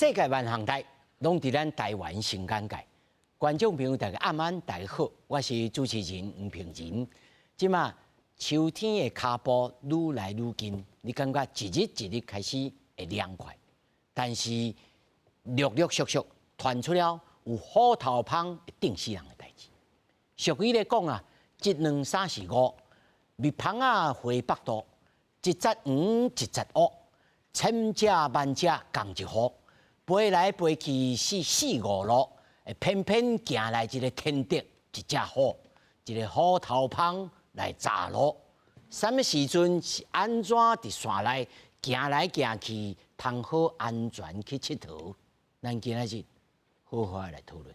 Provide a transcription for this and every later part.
世界萬項代攏佇咱台灣新簡介。觀眾朋友大家暗安，大家好，我是主持人黃平仁。這馬秋天的跤步愈來愈近，你感覺一日一日開始會涼快，但是陸陸續續傳出了有虎頭蜂會叮死人的代誌。俗語咧講啊，一兩三四五，蜜蜂仔飛腹肚，一節黃一節烏，千隻萬隻仝一戶，飛來飛去是四五路，偏偏行來一个天敵，一隻虎，一个虎頭蜂來閘路。啥物時陣是按怎佇山內行來行去，通好安全去𨑨迌？咱今仔日好好來討論。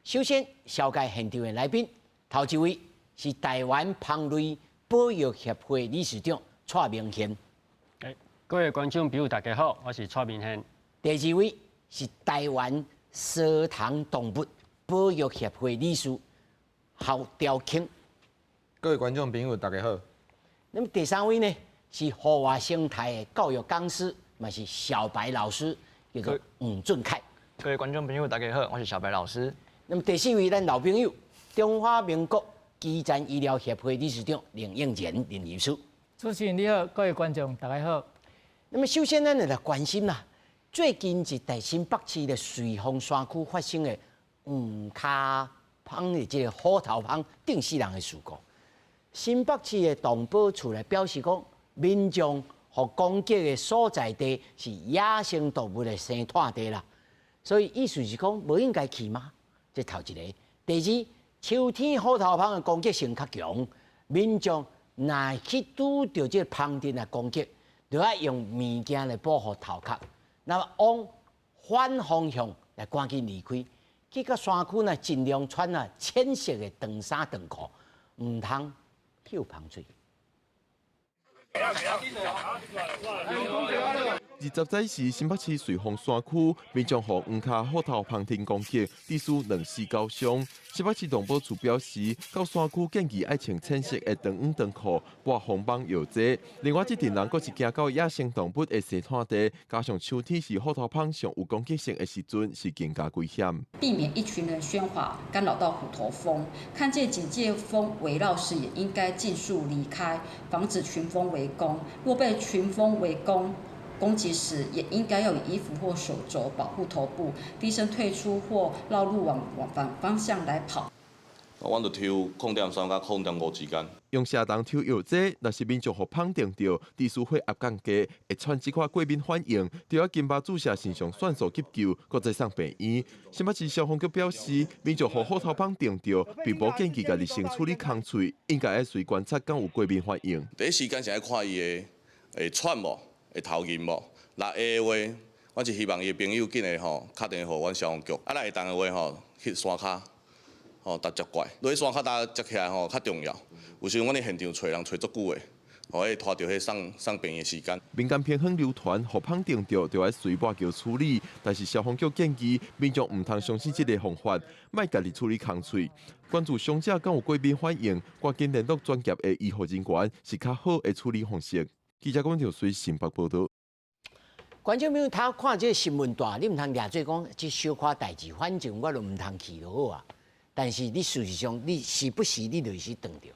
首先，紹介現場的來賓，頭一位是台灣蜂類保育協會理事長蔡明憲。各位觀眾朋友，大家好，我是蔡明憲。第二位是台灣蛇蟲動物保育協會理事侯兆慶。各位觀眾朋友，大家好。那麼第三位呢，是戶外生態的教育講師，嘛是小白老師，叫做黃俊凱。各位觀眾朋友，大家好，我是小白老師。那麼第四位，咱老朋友，中華民國基層醫療協會理事長林應賢林醫師。主持人你好，各位觀眾大家好。那麼首先，咱來關心啦，最近是在新北市的瑞芳山區發生的黃跤蜂的這个虎頭蜂叮死人的事故。新北市的動保處來表示講，民眾予攻擊的所在地是野生動物的生湠地啦，所以意思是講無應該去嗎？這頭一个。第二，秋天虎頭蜂的攻擊性較強，民眾若去拄著這个蜂蠄來攻擊，就愛用物件來保護頭殼，那麼往反方向來趕緊離開。去到山區呢，盡量穿啊淺色的長衫長褲，毋通嗅蜂水。20早時，新北市瑞芳山區民眾予黃跤虎頭蜂叮攻擊，致使兩死九傷。新北市動保處表示，到山區建議愛穿淺色的長絨長褲，抹防蚊藥劑。另外，這陣人閣是驚到野生動物的生湠地，加上秋天是虎頭蜂上有攻擊性的時陣，是更加危險。避免一群人喧譁，干擾到虎頭蜂。看見警戒蜂圍繞時，也應該盡速離開，防止群蜂圍攻。若被群蜂圍攻，攻擊時也應該要以衣服或手肘保護頭部，低聲退出或繞路往反方向來跑。阮就抽0.3佮0.5之間。用蛇蟲抽藥劑，若是民眾予蜂叮著，致使血壓降低，會傳這款過敏反應，就要金巴注射腎上腺素急救，閣再送病院。新北市消防局表示，民眾予虎頭蜂叮著，並無建議家己先處理空喙，應該愛隨觀察敢有過敏反應。第一時間是愛看伊的會喘無？會頭暈無？若會的話，阮是希望伊的朋友緊會吼敲電話予阮消防局。啊，若會當的話吼，去山跤吼，搭接過來。落去山跤搭接起來吼較重要。有時陣阮佇現場揣人揣足久的，吼，會拖著彼送病院的時間。民間偏方流傳，予蜂叮著就愛隨抹蕎處理，但是消防局建議民眾毋通相信這个方法，莫家己處理空喙。關注傷者敢有過敏反應，趕緊聯絡專業的醫護人員，是較好的處理方式。記者龚條水新北報道。觀眾朋友，頭看這个新聞帶，你毋通掠做講這小可代誌，反正我都毋通去就好啊。但是你事實上，你時不時你就是撞著，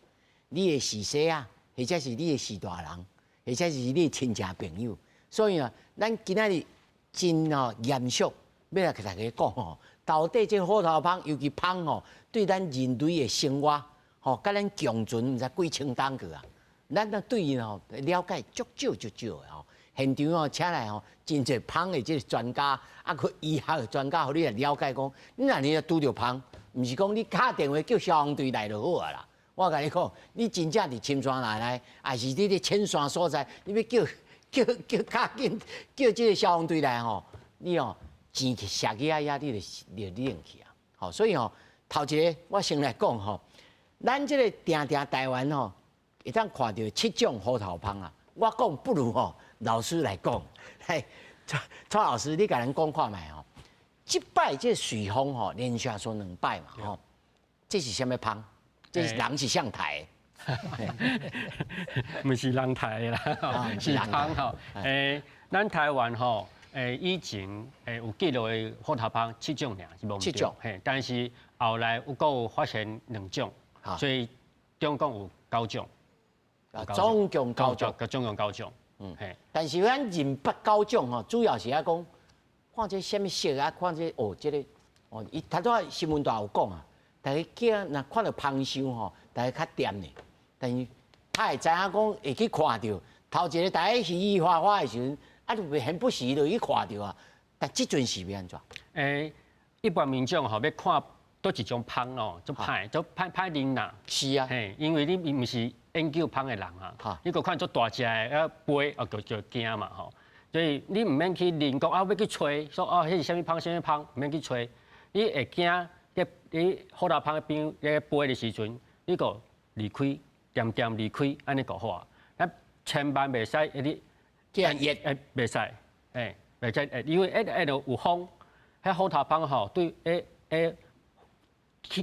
你的序細啊，或者是你的序大人，或者是你的親戚朋友。所以啊，咱今仔日真吼嚴肅，欲來共大家講吼，到底這虎頭蜂，尤其蜂吼，對咱人類的生活吼，佮咱共存毋知幾千冬去啊。咱若對伊吼了解足少足少的吼，現場吼請來吼真濟蜂的這个專家，啊，閣醫學的專家，予你來了解講，你若你若拄著蜂，毋是講你敲電話叫消防隊來就好啊啦。我共你講，你真正佇深山內內，抑是你佇淺山所在，你欲叫叫叫較緊叫這个消防隊來吼，你哦錢去射去遐遐，你就就冷去啊。吼，所以吼，頭一个我先來講吼，咱這个定定台灣吼，會當看著七種虎頭蜂啊，我講不如吼老師來講，嘿，蔡蔡老師，你共咱講看覓吼？這擺這瑞芳吼，連續說兩擺嘛吼，這是啥物蜂？這是人是誰刣的？毋是人刣的啦，是蜂吼。咱台灣吼，以前有記錄的虎頭蜂七種爾，是無毋對。七種。嘿，但是後來有閣有發現兩種，所以總共有九種。總共九種。總共九種。嘿。但是咱認捌九種吼，主要是愛講看這啥物色啊，看這哦，這个哦，伊頭拄仔新聞台有講啊，大家驚若看著蜂傷吼，大家較恬呢。但是較會知影講會去看著，頭一个大家嘻嘻哈哈的時陣，啊，就袂閒不時就去看著啊。但這陣是欲按怎？一般民眾吼欲看佗一種蜂哦，足歹，足歹歹認啦。是啊。嘿，因為你毋是研究蜂的人啊，你閣看足大隻的啊飛啊，就驚嘛吼。所以你毋免去認講啊，欲去揣，說啊，彼是啥物蜂，啥物蜂，毋免去揣。你會驚，你虎頭蜂邊咧飛的時陣，你閣離開，恬恬離開，按呢就好啊。啊，千萬袂使你，這樣熱，袂使，袂使，因為彼有風，彼虎頭蜂吼對，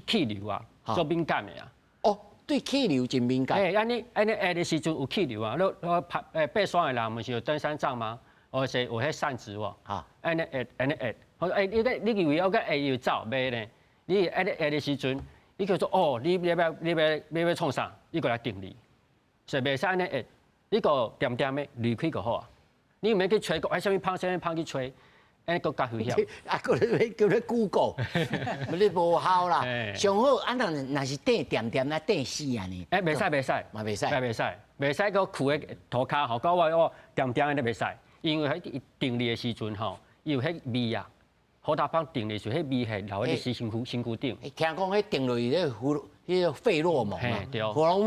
氣流啊，足敏感的啊。哦，對氣流真敏感。按呢按呢下的時陣有氣流啊，你爬爬山的人毋是有登山杖嗎？或是有彼扇子無？按呢下按呢下，我說你以為我共下伊就走袂呢？你按呢下的時陣，你叫做哦，你欲創啥？伊過來叮你，所以袂使按呢下，你閣恬恬的離開就好啊。你毋免去揣講，啥物蜂啥物蜂去揣，按呢閣較危險。啊，閣咧叫咧 Google，你無效啦。上好啊，若是踮恬恬啊，踮死按呢。袂使袂使，嘛袂使，袂使，袂使閣囥佇塗跤吼，講我恬恬按呢袂使，因為彼叮你的時陣吼，伊有彼味啊。虎頭蜂叮的時陣，彼味會留佇你身軀頂。聽講彼叮落去，彼個費洛蒙嘛，對，荷爾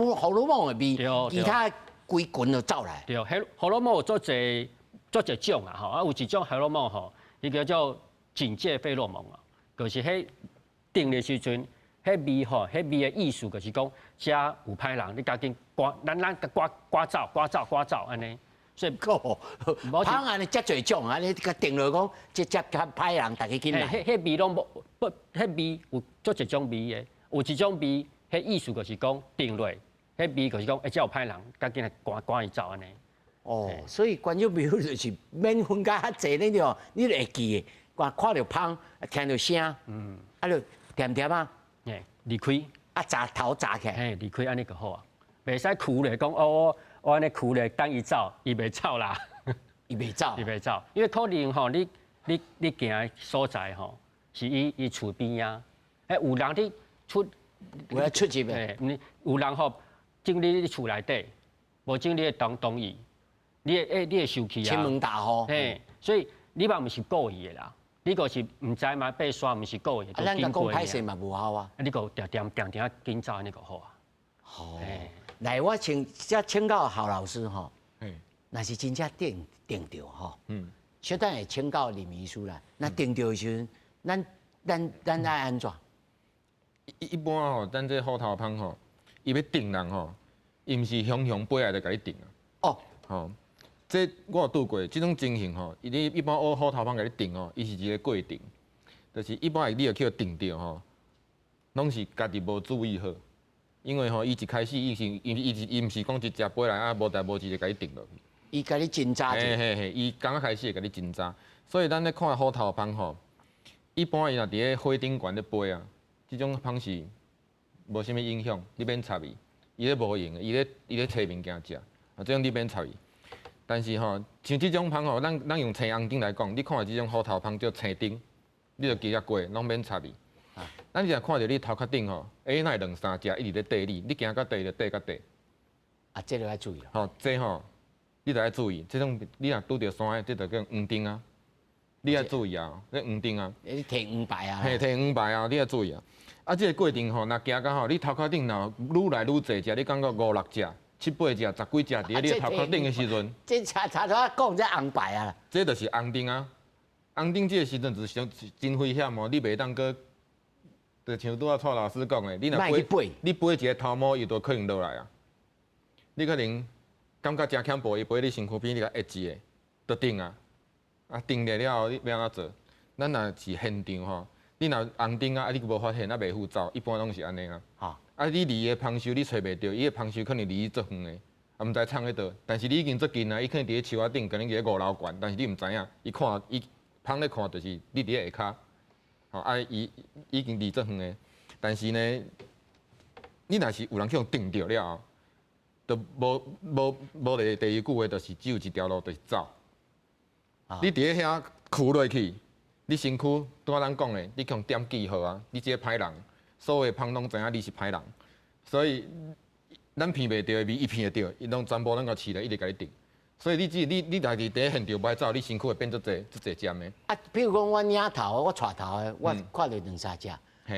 蒙的味，其他規群就走來。對，彼荷爾蒙有足濟足濟種啊，吼啊有一種荷爾蒙吼，伊叫做警戒費洛蒙啊，就是彼叮的時陣，彼味吼，彼味的意思就是講，遮有歹人，你趕緊趕，咱趕趕走，趕走，趕走按呢。所以，蜂按呢遮濟種啊！你共定落講，這遮較歹人，逐家緊來。彼味攏無不，彼味有足濟種味的，有一種味，彼意思就是講叮落，彼味就是講，遮有歹人，趕緊來趕趕伊走按呢。哦，所以觀眾朋友就是免分甲較濟，你哦，你就會記的，看看著蜂，聽著聲，啊，就恬恬啊，離開，啊，閘頭閘起來，嘿，離開按呢就好啊，袂使囥咧講哦。我按呢囥咧等伊走，伊袂走啦。伊袂走，伊袂走，因為可能吼，你行的所在吼，是伊厝邊啊，有人佇出，有人出入的，有人吼進你厝內底，無經你的同意，你會生氣啊。親門踏戶。嘿，所以你嘛毋是故意的啦，你閣是毋知嘛爬山毋是故意的。啊，咱共講歹勢嘛無效啊。你閣恬恬恬恬緊走按呢就好啊。哦。來，我請遮請教郝老師吼，若是真正叮叮著吼，小等會請教林醫師啦。若叮著的時陣，咱愛按怎？一般吼，咱這虎頭蜂吼，伊欲叮人吼，伊毋是雄雄飛來就共你叮啊。哦，吼，這我有拄過，這種情形吼，伊一般學虎頭蜂共你叮吼，伊是一個過程，就是一般你會去叮著吼，攏是家己無注意好。因為吼，伊一開始伊是伊伊伊毋是講一隻飛來啊，無代無誌就共你叮落去。伊共你偵查。嘿嘿嘿，伊剛剛開始會共你偵查，所以咱咧看虎頭蜂吼，一般伊若佇咧火頂懸咧飛啊，這種蜂是無啥物影響，你免插伊，伊咧無閒，伊咧揣物件食，啊，這種你免插伊。但是吼，像這種蜂吼，咱用青紅燈來講，你看著這種虎頭蜂叫青燈，你就記得過，攏免插伊。咱若看著你頭殼頂吼，哪會兩三隻一直咧綴你，你行較綴就綴較綴。啊，這个愛注意咯。吼，這吼，你著愛注意，這種你若拄著山的，這就叫黃燈啊。你愛注意啊，這黃燈啊。你提黃牌啊。嘿，提黃牌啊，你愛注意啊。啊，這個過程吼，若行到吼，你頭殼頂若愈來愈濟隻，你感覺五六隻、七八隻、十幾隻佇咧你頭殼頂的時陣，這差差拄仔講這紅牌啊。這就是紅燈啊。紅燈這個時陣就是真危險哦，你袂當閣。就像拄仔蔡老師講的，你若飛，你飛一个頭毛，伊就可能落來啊。你可能感覺誠恐怖，伊飛你身軀邊，你共壓一下，就叮啊。啊，叮著了後，你欲按怎做？咱若是現場吼，你若紅燈啊，啊你無發現啊，袂赴走，一般攏是按呢啊。啊，你離的蜂獸你揣袂著，伊的蜂獸可能離你足遠的，啊，毋知藏佇佗。但是你已經足近啊，伊可能佇咧樹仔頂，可能佇咧五樓懸，但是你毋知影。伊看伊蜂咧看，就是你佇咧下跤，吼啊，伊已經離足遠的。但是呢，你若是有人去予叮著了後，就無無無咧第二句話，就是只有一條路，就是走。你佇咧遐跍落去，你身軀拄仔咱講的，你去予點記號啊，你這个歹人，所有的蜂攏知影你是歹人，所以咱聞袂著的味，伊聞會著，伊攏全部攏共飼來，一直共你叮。所以你只你你若佇佇現場無愛走，你身軀會變做濟足濟針的。啊，比如講我領頭，我帶頭的，我看著兩三隻，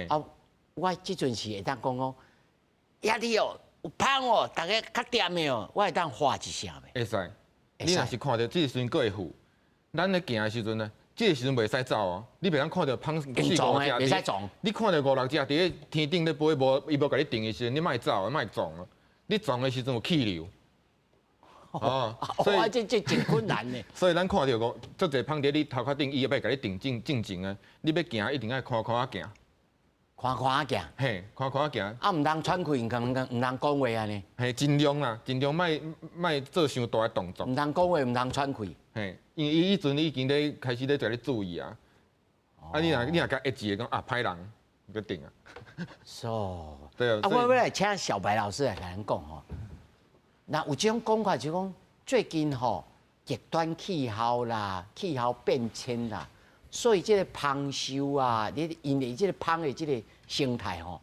啊，我這陣時會當講講，遐裡哦有蜂哦，逐家較踮的哦，我會當喊一聲袂？會使。你若是看著這個時陣閣會赴，咱咧行的時陣呢，這個時陣袂使走哦。你袂當看著蜂四五隻，袂使撞。你看著五六隻佇咧天頂咧飛，無伊無共你叮的時陣，你莫走，莫撞啊！你撞的時陣有氣流。哦，所以這這真困難呢。所以咱看著五足濟蜂佇你頭殼頂，伊欲共你叮進進前啊，你欲行一定愛寬寬仔行。寬寬仔行。嘿，寬寬仔行。啊，毋通喘氣，毋通毋通講話按呢。嘿，盡量啦，盡量莫莫做傷大的動作。毋通講話，毋通喘氣。嘿，因為伊彼陣已經咧開始咧共你注意啊。啊，你若你若共一字講啊，歹人，閣叮啊。 So。對啊。啊，我欲來請小白老師來共咱講吼。那有這種講法，就講最近吼極端氣候啦，氣候變遷啦，所以這个蜂獸啊，你因為這个蜂的這个生態吼，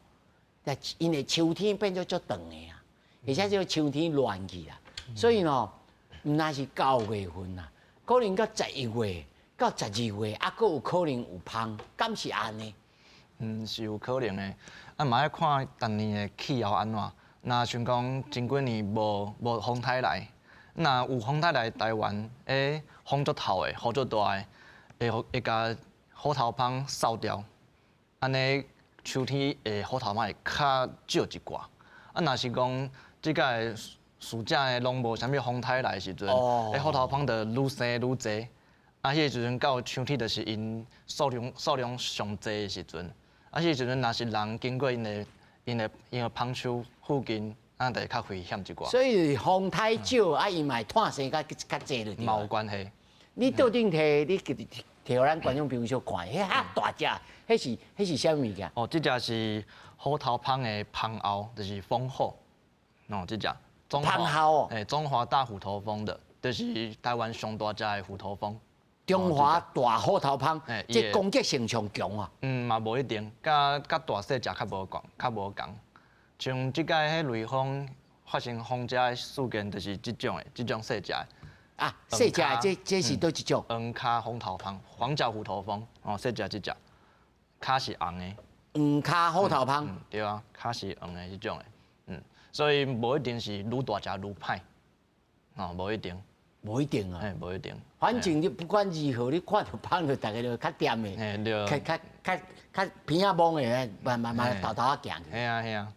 因為秋天變做足長的啊，而且這个秋天亂去啦，所以吼，毋但是9月份啊，可能到11月、到12月，啊，閣有可能有蜂，敢是按呢？嗯，是有可能的，啊，嘛愛看逐年的氣候按怎。若像講前幾年無無風颱來，若有風颱來台灣，欸風足透的，雨足大的，會會共虎頭蜂掃掉，按呢秋天的虎頭蜂會較少一寡。啊，若是講這擺暑假的攏無啥物風颱來的時陣，欸虎頭蜂就愈生愈濟，啊，彼個時陣到秋天就是𪜶數量數量上濟的時陣，啊，彼個時陣若是人經過𪜶的𪜶的𪜶的蜂巢附近，啊，就會較危險一寡。所以風颱少，啊，伊嘛會湠生較較濟就對。嘛有關係。你桌頂提，你提予咱觀眾朋友小看，彼較大隻，彼是彼是啥物物件？哦，這隻是虎頭蜂的蜂后，就是蜂後。哦，這隻。蜂后哦。欸，中華大虎頭蜂的，就是台灣上大隻的虎頭蜂。中華大虎頭蜂，這攻擊性上強啊。嗯，嘛無一定，佮佮大細隻較無仝，較無仝。像這擺彼雷鋒發生蜂蟄的事件，就是這種的，這種細隻的。啊，細隻的這這是佗一種？黃跤虎頭蜂，黃腳虎頭蜂，哦，細隻這隻，跤是紅的。黃跤虎頭蜂。對啊，跤是黃的這種的，嗯，所以無一定是愈大隻愈歹，哦，無一定。無一定啊。嘿，無一定。反正你不管如何，你看著蜂就逐家就較踮的，較較較較鼻仔摸的，慢慢慢沓沓仔行。嘿啊嘿啊，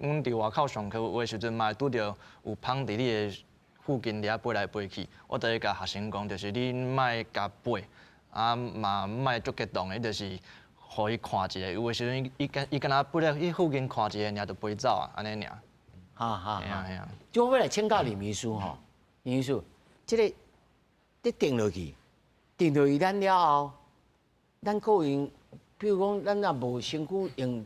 阮佇外口上課有的時陣嘛會拄著有蜂佇你的附近遐飛來飛去，我就會共學生講，就是你莫共飛，啊嘛莫足激動的，就是予伊看一下，有的時陣伊伊伊敢若飛咧，伊附近看一下爾就飛走啊，按呢爾。哈哈。嘿啊嘿啊。就我欲來請教林醫師吼，林醫師，這个你叮落去，叮落去咱了後，咱可能，比如講，咱若無身軀用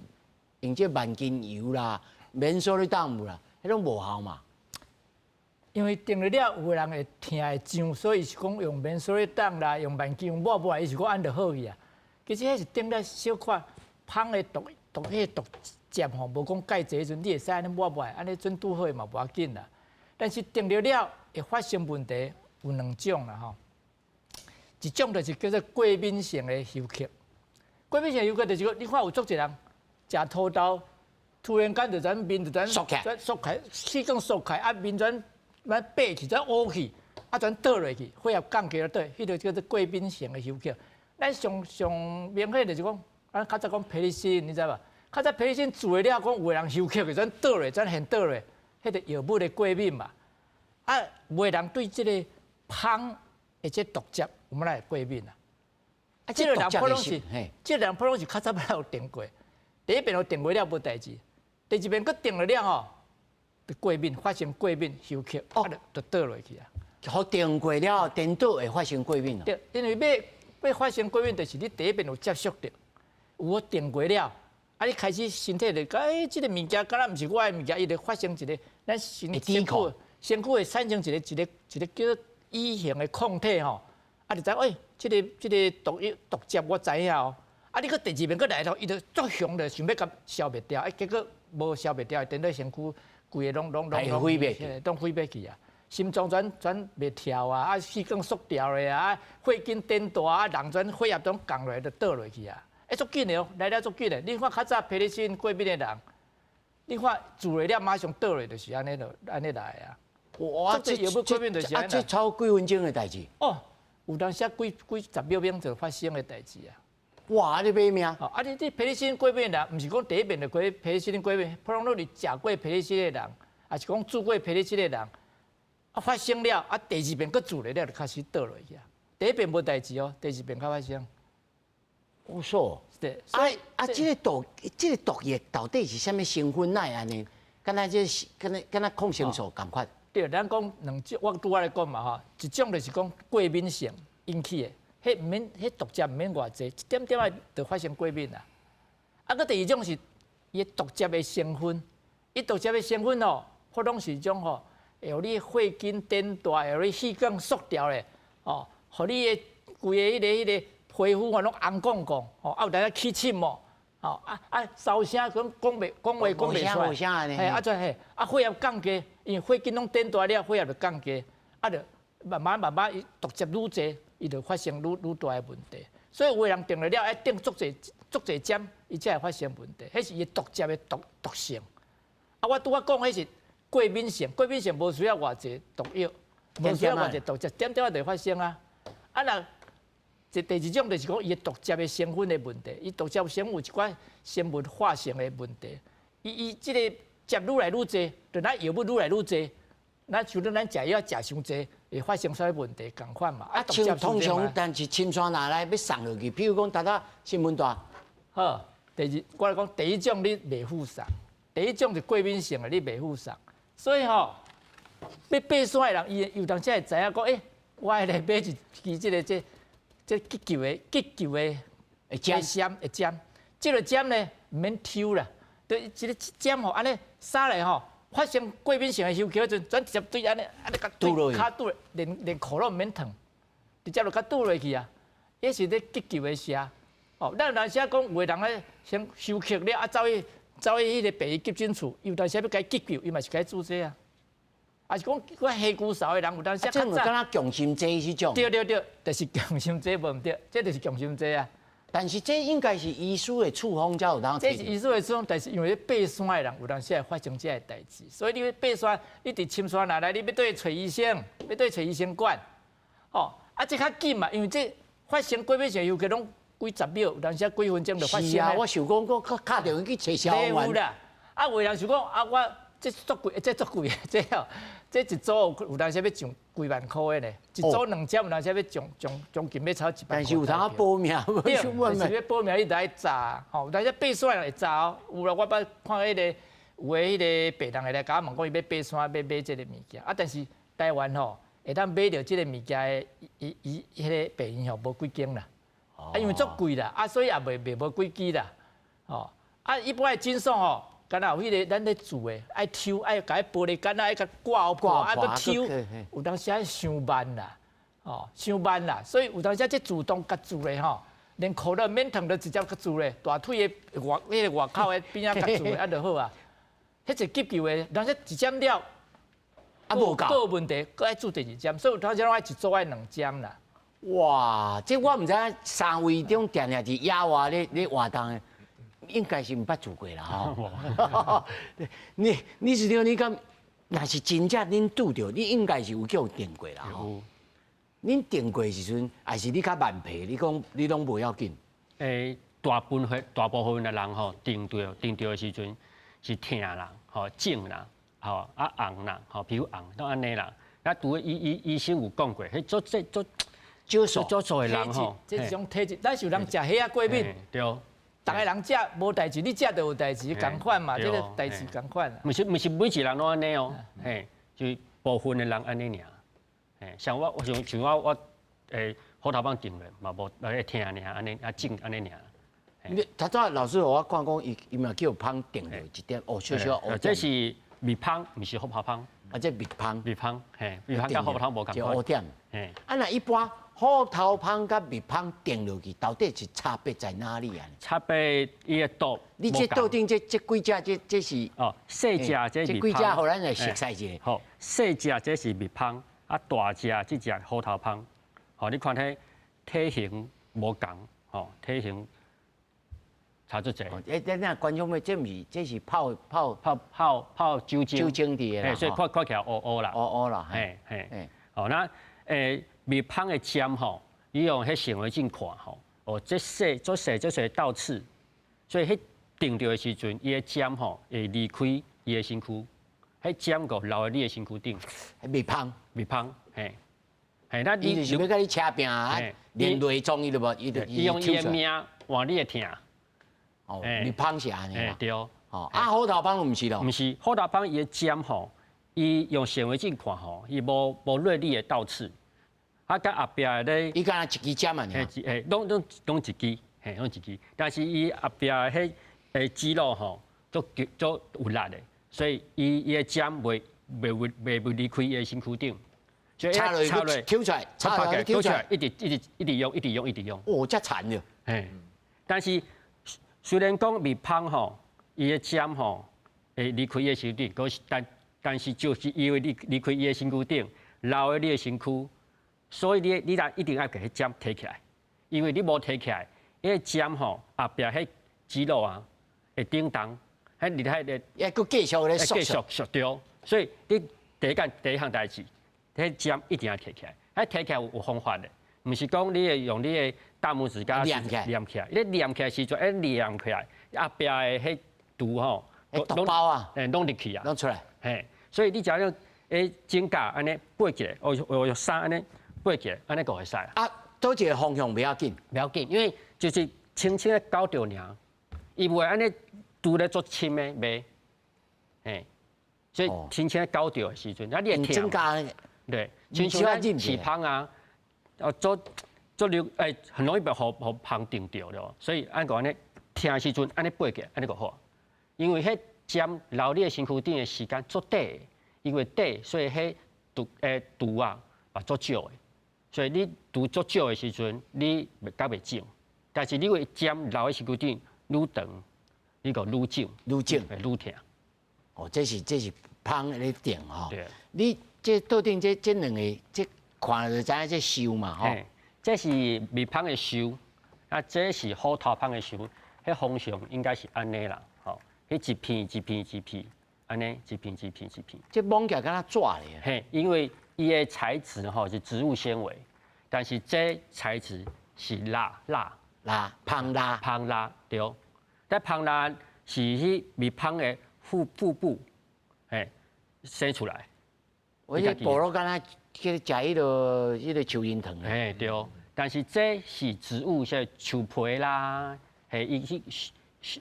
用這萬金油啦、免說你當有啦，彼攏無效嘛。因為叮了了，有的人會疼會脹，所以是講用免說你當啦，用萬金油抹抹，伊是講按就好去啊。其實彼是叮了小可蜂的毒毒彼个毒針吼，無講蓋濟時陣，你會使按呢抹抹，按呢準拄好嘛無要緊啦。但是叮著了會發生問題有兩種啦吼，一種就是叫做過敏性的休克。過敏性休克就是講，你看有足濟人食土豆，突然間就轉面就轉縮起來，縮起來，氣管縮起來，啊面轉轉白去，轉烏去，啊轉倒落去，血壓降低了倒，彼個叫做過敏性的休克。咱上上明顯就是講，咱較早講皮尼辛，你知無？較早皮尼辛注了，講有的人休克，就轉倒落，轉現倒落，彼個藥物的過敏嘛。啊，有的人對這个蜂的這毒汁，有啥會過敏啊？啊，這个人普攏是，這个人普攏是較早捌有叮過，第一遍有叮過了無代誌，第二遍閣叮了了吼，就過敏，發生過敏休克，啊就倒落去啊。予叮過了，顛倒會發生過敏。對，因為欲發生過敏，就是你第一遍有接觸著，有予叮過了，啊，你開始身體就講，欸，這個物件敢若毋是我的物件，伊就發生一個咱身軀會產生一個叫做乙型的抗體吼，啊，就知欸，這個毒藥毒汁我知影哦，啊，你閣第二遍閣來咯，伊就足強的想欲共消滅掉，啊，結果無消滅掉，顛倒身軀規个攏毀滅，攏毀滅去啊！心臟轉袂跳啊，啊，血管縮掉咧啊，血筋顛大啊，人轉血壓攏降落來就倒落去啊！欸，足緊的哦，來了足緊的。你看較早盤尼西林過敏的人，你看注了馬上倒落就是按呢就按呢來啊。哇，這藥物過敏就是按呢。啊，這超幾分鐘的代誌。哦，有當時幾幾十秒鐘就發生的代誌啊。哇！你欲命？啊！你盤尼西林過敏的人，毋是講第一遍就過盤尼西林過敏，普通攏是食過盤尼西林的人，抑是講注過盤尼西林的人，啊發生了，啊第二遍閣注了了就開始倒落去啊。第一遍無代誌哦，第二遍較發生。我說，對，啊啊！這個毒液到底是啥物成分？哪會按呢？敢若這是敢若抗生素仝款？對，咱講兩種，我拄仔咧講嘛吼，一種就是講過敏性引起的。彼毋免，彼毒汁毋免偌濟，一點點仔就發生過敏啦。啊，閣第二種是伊毒汁的成分，伊毒汁的成分吼，彼攏是種吼，會予你血筋顛大，會予你血管縮掉咧，哦，予你的規个彼個皮膚吼攏紅摃摃，吼，啊有當時起疹哦，吼啊啊，燒聲講講話講袂出來，嘿，啊這嘿，啊血壓降低，因為血筋攏顛大了，血壓就降低，啊就慢慢慢慢伊毒汁愈濟。伊就發生愈大的問題，所以有的人叮了了，愛叮足濟足濟針，伊才會發生問題。彼是伊毒汁的毒性。啊，我拄仔講彼是過敏性，過敏性無需要偌濟毒藥，無需要偌濟毒汁，點點仔就會發生啊。啊，若第二種就是講伊毒汁的成分的問題，伊毒汁成分有一寡生物化成的問題，伊這個汁愈來愈濟，就咱藥物愈來愈濟。咱像咱食藥食傷濟，會發生啥物問題？仝款嘛。啊，像通常，但是深山若來欲送落去，比如講，拄仔新聞大。好，第二，我來講第一種你袂赴送，第一種是過敏性的，你袂赴送。所以吼，欲爬山的人，伊有當時會知影講，欸，我愛來買一支這個這急救的急救的針會針，這個針呢毋免抽啦，對，這個針吼按呢掃來吼。發生過敏性的休克時陣，轉直接對按呢按呢共對跤拄，連褲攏毋免脫，直接就共拄落去啊！彼是咧急救的射，哦，咱有當時講有的人咧先休克了，啊走去彼個病院急診室，有當時欲共伊急救，伊嘛是共伊注射啊。抑是講我火龜梢的人有當時較早，敢若強心劑彼種。對對對，就是強心劑無毋對，這就是強心劑啊。但是這應該是醫師的處方才有當。這是醫師的處方，但是因為爬山的人有當時會發生這个代誌，所以你欲爬山，你佇深山內來，你欲佗去揣醫生，欲佗去揣醫生管，吼啊，這較緊嘛，因為這發生過敏性休克攏幾十秒，有當時幾分鐘就發生。是啊，我想講，我敲電話去揣消防員。啦，啊，有的人想講啊，我這足貴，這足貴，這哦，這一組有當時欲上幾萬箍的呢，一組兩針有當時欲上將近欲超一百。但是有通保命，對，但是欲保命你得愛查，吼，有當時爬山會查哦。有啦，我捌看彼個有的彼個病人會來共我問講，伊欲爬山欲買這个物件，啊，但是台灣吼會當買著這个物件的伊伊彼个病院吼無幾間啦，啊，因為足貴啦，啊，所以也袂賣無幾支啦，吼，啊，一般的診所吼。敢若有彼個咱咧做的，愛抽，愛共彼玻璃桿仔愛共掛破，啊，閣抽，有當時愛傷慢啦，哦，傷慢啦，所以有當時這自動共注咧吼，連褲都免脫，就直接共注咧，大腿的外彼個外口的邊仔共注咧，按就好啊。彼是急救的，當時一針了，啊無夠，閣有問題，閣愛注第二針，所以有當時攏愛一組愛兩針啦。哇，這我毋知影三位中定定佇野外咧活動的。應該是毋捌注過啦吼。你是講你敢若是真正恁拄著，你應該是有叫叮過啦吼。恁叮過時陣，抑是你較慢皮？你講你攏無要緊。欸，大部分的人吼，叮著叮著的時陣是疼啦，吼腫啦，吼啊紅啦，吼皮膚紅都按呢啦。啊，除了醫生有講過，彼做這做少數少數的人吼，這種體質，咱是有人食蝦仔過敏。對。逐个人食無代誌，你食就有代誌，仝款嘛，這个代誌仝款。毋是每一個人攏按呢哦，嘿，就部分的人按呢爾。嘿，像我，像我虎頭蜂叮咧嘛無會疼爾，按呢啊腫按呢爾。你頭拄仔老師予我看講，伊伊嘛叫蜂叮著一點，哦，小小烏。這是蜜蜂，毋是虎頭蜂。啊，這蜜蜂。蜜蜂，嘿，蜜蜂佮虎頭蜂無仝款。烏點。嘿。啊，若一般虎頭蜂佮蜜蜂叮落去，到底是差別在哪裡啊？差別伊的毒。你這桌頂這這幾隻，這這是？哦，細隻這蜜蜂。這幾隻，予咱來熟悉一下。好，細隻這是蜜蜂，啊，大隻這隻虎頭蜂。吼，你看彼體型無仝，吼，體型差足濟。欸，等下觀眾們，這毋是，這是泡泡泡泡泡酒精，酒精佇的啦。所以看看起來烏烏啦。烏烏啦，嘿嘿。好，那蜜蜂的針吼，你用彼顯微鏡看吼，哦，這細足細足細倒刺，所以彼叮著的時陣，伊的針吼會離開伊的身軀，彼針閣留佇你的身軀頂。蜜蜂，蜜蜂，嘿。嘿，那伊就是欲共你車拚啊，連累裝伊都無，伊就伊用伊的命換你的疼。哦，蜜蜂是按呢啦。對。哦，啊，虎頭蜂毋是咯。毋是，虎頭蜂伊的針吼，伊用顯微鏡看吼，伊無無銳利的倒刺，啊，佮後壁咧，伊敢若一支針啊，嘿，嘿，攏攏攏一支，嘿，攏一支。但是伊後壁彼肌肉吼，足足有力的，所以伊伊的針袂袂袂袂離開伊的身軀頂。插落去，抽出來，插落去，抽出來，一直一直一直用，一直用，一直用。哦，遮殘著。嘿，但是雖然講蜜蜂吼，伊的針吼會離開伊的身頂，可是但但是就是因為離離開伊的身軀頂，留佇你的身軀，所以你你若一定愛共彼針提起來，因為你無提起來，彼个針吼後壁彼肌肉啊會頂動，彼離開個，抑閣繼續咧縮繼續縮著，所以你第一件第一項代誌。彼針一定愛提起來，彼提起來有方法的，毋是講你會用你的大拇指共黏起來，黏起來。你黏起來時陣，一黏起來，後壁的彼毒吼，毒包啊，欸，攏入去啊，攏出來。嘿，所以你只要欸指甲按呢掰起來，哦哦衫按呢掰起來，按呢就會使。啊，佗一個方向袂要緊，袂要緊，因為就是輕輕的勾著爾，伊袂按呢毒咧足深的，袂，嘿，所以輕輕的勾著的時陣，啊，你會疼。對，親像咱飼蜂啊，哦，做做流，欸，很容易被予予蜂叮著了，所以按講按呢，疼的時陣按呢掰起來，按呢就好。因為彼針留你的身軀頂的時間足短，因為短，所以彼毒欸毒啊嘛足少的，所以你毒足少的時陣，你袂較袂腫。但是你會針留佇身軀頂愈長，你就愈腫，愈腫，會愈疼。哦，這是這是蜂咧叮吼。對。你這桌頂這這兩個，這看就知影這獸嘛吼。這是蜜蜂的獸，啊，這是虎頭蜂的獸。彼方向應該是按呢啦，吼，彼一片一片一片，按呢一片一片一片。這摸起來敢若紙咧。嘿，因為伊的材質吼是植物纖維，但是這材質是蠟蠟蠟蜂蠟蜂蠟對。但蜂蠟是彼蜜蜂的腹腹部，嘿，生出來。我這菠蘿敢若去食彼个彼个樹仁糖。嘿對，但是這是植物，像樹皮啦，嘿，伊去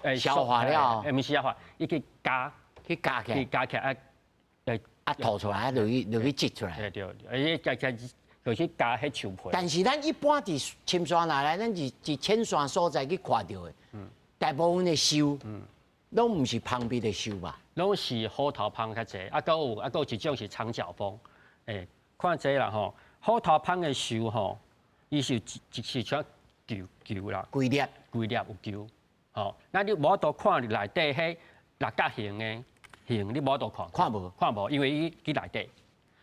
欸消化了，欸，毋是消化，伊去加去加起來，去加起來啊，欸啊吐出來啊，落去落去擠出來。對對，而且加加就去加彼樹皮。但是咱一般佇深山內來，咱佇佇淺山所在去看著的，大部分的獸，攏毋是蜂蜜的獸吧？攏是虎頭蜂較濟，啊，閣有啊，閣有一種是長腳蜂，欸，看這啦吼，虎頭蜂的獸吼，伊是一一是像球球啦，規粒規粒有球，吼，那你無法度看內底彼六角形的形，你無法度看，看無，看無，因為伊佇內底。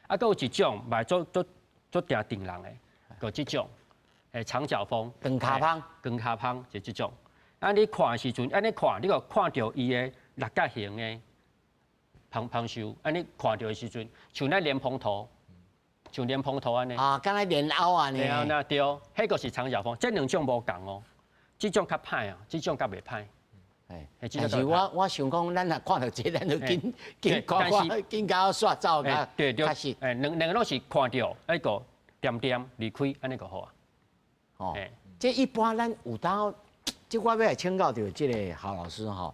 啊，閣有一種嘛足足足定叮人的，閣這種，欸，長腳蜂，長跤蜂，長跤蜂就這種。啊，你看的時陣，按呢看，你就看著伊的六角形的蜂蜂獸，按呢看著的時陣，像咱蓮蓬頭，像蓮蓬頭按呢。啊，敢若蓮藕按呢。對啊，對，彼個是長腳蜂，這兩種無仝哦，這種較歹啊，這種較袂歹。但是我我想講，咱若看著這，咱就緊緊看看，緊共煞走，較對對，確實。欸，兩兩個攏是看著，彼個恬恬離開，按呢就好啊。哦，這一般咱有當。這我欲來請教著這个郝老師吼。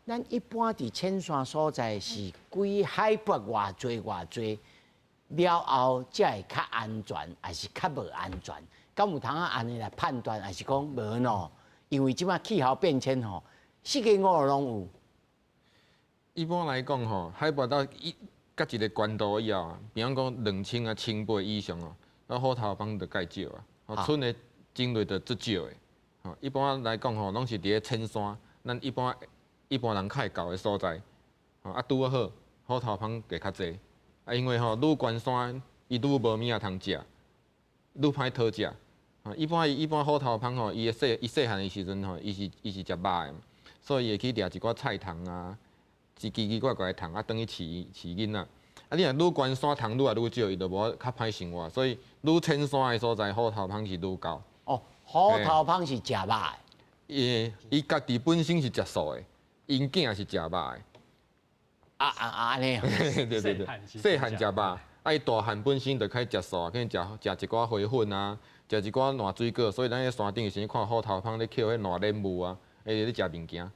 咱一般佇淺山所在是幾海拔偌濟偌濟了後，才會較安全，抑是較無安全？敢有通啊按呢來判斷，抑是講無喏？因為這擺氣候變遷吼，四界五攏有。一般來講吼，海拔到一佮一个懸度以後啊，比方講2000啊、1800以上哦，那虎頭蜂就較少啊，吼，春的種類就足少的。吼，一般來講吼，攏是佇咧淺山，咱一般一般人較會到的所在，吼啊拄好虎頭蜂會較濟。啊，因為吼愈懸山，伊愈無物仔通食，愈歹討食。啊，一般一般虎頭蜂吼，伊的細伊細漢的時陣吼，伊是食肉的，所以伊會去掠一寡菜蟲啊，一奇奇怪怪的蟲啊，轉去飼飼囡仔。啊，你若愈懸山蟲愈來愈少，伊就無較歹生活，所以愈淺山的所在，虎頭蜂是愈高。哦，虎頭蜂是食肉的。伊伊家己本身是食素的，𪜶囝是食肉的。啊啊啊！按呢？對對對，細漢食肉，啊伊大漢本身就開始食素啊，可能食食一寡花粉啊，食一寡爛水果，所以咱佇山頂的時陣看虎頭蜂咧抾彼爛蓮霧啊，伊咧食物件。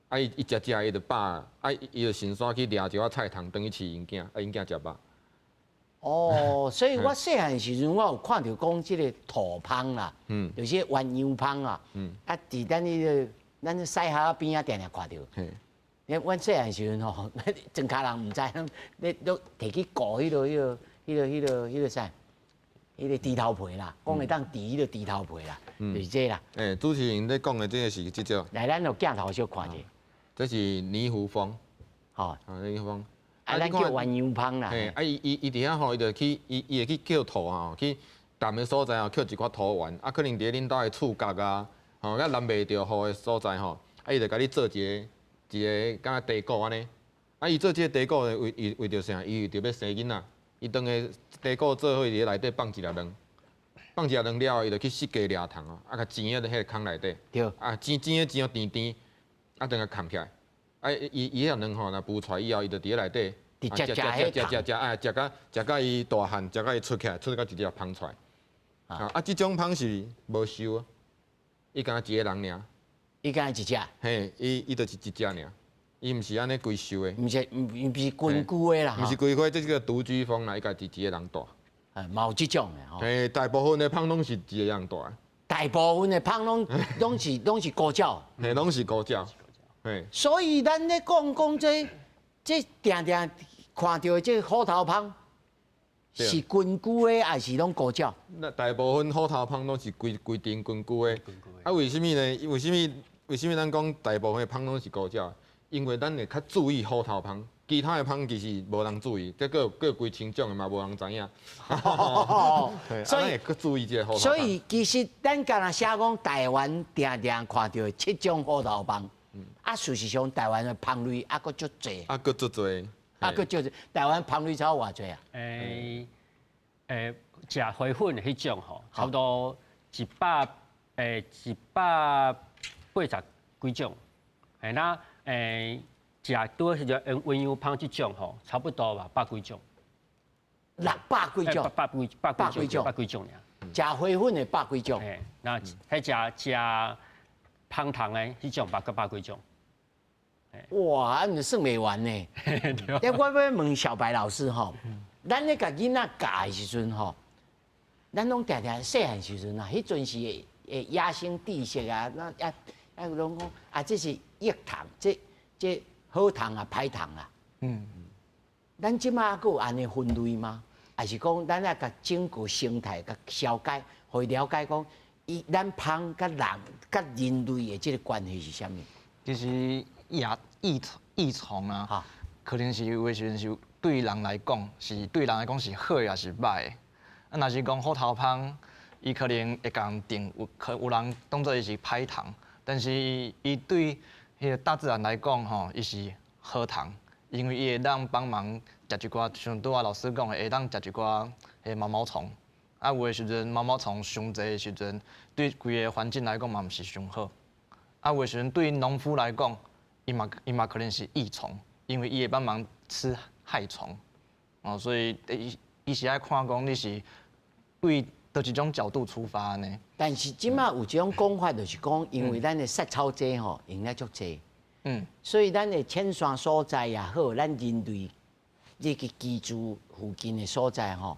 啊，伊伊食食伊就飽，啊，伊就順紲去掠一寡菜蟲，轉去飼𪜶囝，啊，𪜶囝食肉。哦，所以我細漢時陣，我有看著講這个土蜂啦，就是鴛鴦蜂啊，啊，佇咱彼个咱屎坑仔邊仔定定看著。你阮細漢時陣吼，莊跤人毋知，咧攏提去顧彼个、彼个、彼个、彼个、彼个啥？彼个豬頭皮啦，講會當治彼个豬頭皮啦，就是這啦。欸，主持人咧講的這个是這隻。來，咱用鏡頭小看者。這是泥壺蜂。吼。啊，泥壺蜂。啊，咱叫鴛鴦蜂啦。嘿，啊，伊伊伊佇遐吼，伊就去，伊伊會去抾土吼，去澹的所在吼，抾一寡土丸，啊，可能佇咧恁兜的厝角啊，吼，佮淋袂著雨的所在吼，啊，伊就共你做一个一个敢若地鼓按呢。啊，伊做這个地鼓為為為著啥？伊為著欲生囡仔。伊當个地鼓做好，佇咧內底放一粒卵，放一粒卵了後，伊就去四界掠蟲哦，啊，共煎佇彼个空內底。啊，煎煎的煎甜甜，啊，等共崁起來。啊，伊伊彼卵吼，若孵出來以後，伊就佇咧內底，食食食食食，啊，食甲食甲伊大漢，食甲伊出起來，出甲一隻蜂出來。啊，啊，這種蜂是無壽啊，伊敢若一個人爾。伊敢若一隻。嘿，伊伊就是一隻爾，伊毋是按呢規壽的。毋是，毋毋是群居的啦。毋是規區，這個獨居蜂啦，伊家己一個人蹛。啊，嘛有這種的吼。嘿，大部分的蜂攏是一個人蹛。大部分的蜂攏攏是攏是孤鳥。嘿，攏是孤鳥。所以咱咧講講這這定定看著的這虎頭蜂，是群居的，抑是攏孤鳥？那大部分虎頭蜂攏是規規陣群居的。啊，為啥物呢？為啥物？為啥物咱講大部分的蜂攏是孤鳥？因為咱會較注意虎頭蜂，其他的蜂其實無人注意，這閣有閣有幾千種的嘛，無人知影。所以會注意這個虎頭蜂。所以其實咱敢若寫講台灣定定看著七種虎頭蜂。啊，事實上，台灣的蜂類猶閣足濟，猶閣足濟，猶閣足濟。台灣蜂類超偌濟啊？欸欸，食花粉的彼種吼，差不多一百欸180幾種。欸那欸食拄仔是叫鴛鴦蜂這種吼，差不多吧，百幾種。六百幾種，百幾百幾種，百幾種爾。食花粉的百幾種。欸，那彼食食蜂糖的彼種，百個百幾種。哇，按呢算袂完呢。欸，我欲問小白老師吼，咱咧共囡仔教的時陣吼，咱攏定定細漢時陣啊，彼陣是會會野生知識啊，那啊啊攏講啊，這是益蟲，這這好蟲啊，歹蟲啊。咱這馬閣有按呢分類嗎？抑是講咱愛共整個生態共消解，予伊了解講，伊咱蜂佮人佮人類的這個關係是啥物？其實益益益蟲啊，可能是有的時陣是對人來講是對人來講是好的，抑是歹的。啊，若是講虎頭蜂，伊可能會共定有可有人當做伊是歹蟲，但是伊對彼个大自然來講吼，伊是好蟲，因為伊會當幫忙食一寡，像拄仔老師講的，會當食一寡彼毛毛蟲。啊，有的時陣毛毛蟲傷濟的時陣，對規个環境來講嘛毋是傷好。啊，有的時陣對農夫來講，伊嘛伊嘛可能是益蟲，因為伊會幫忙吃害蟲。哦，所以伊伊是愛看講你是對佗佗一種角度出發按呢。但是這馬有這種講法，就是講因為咱的殺草劑吼用了足濟，所以咱的淺山所在也好，咱人類這個居住附近的所在吼，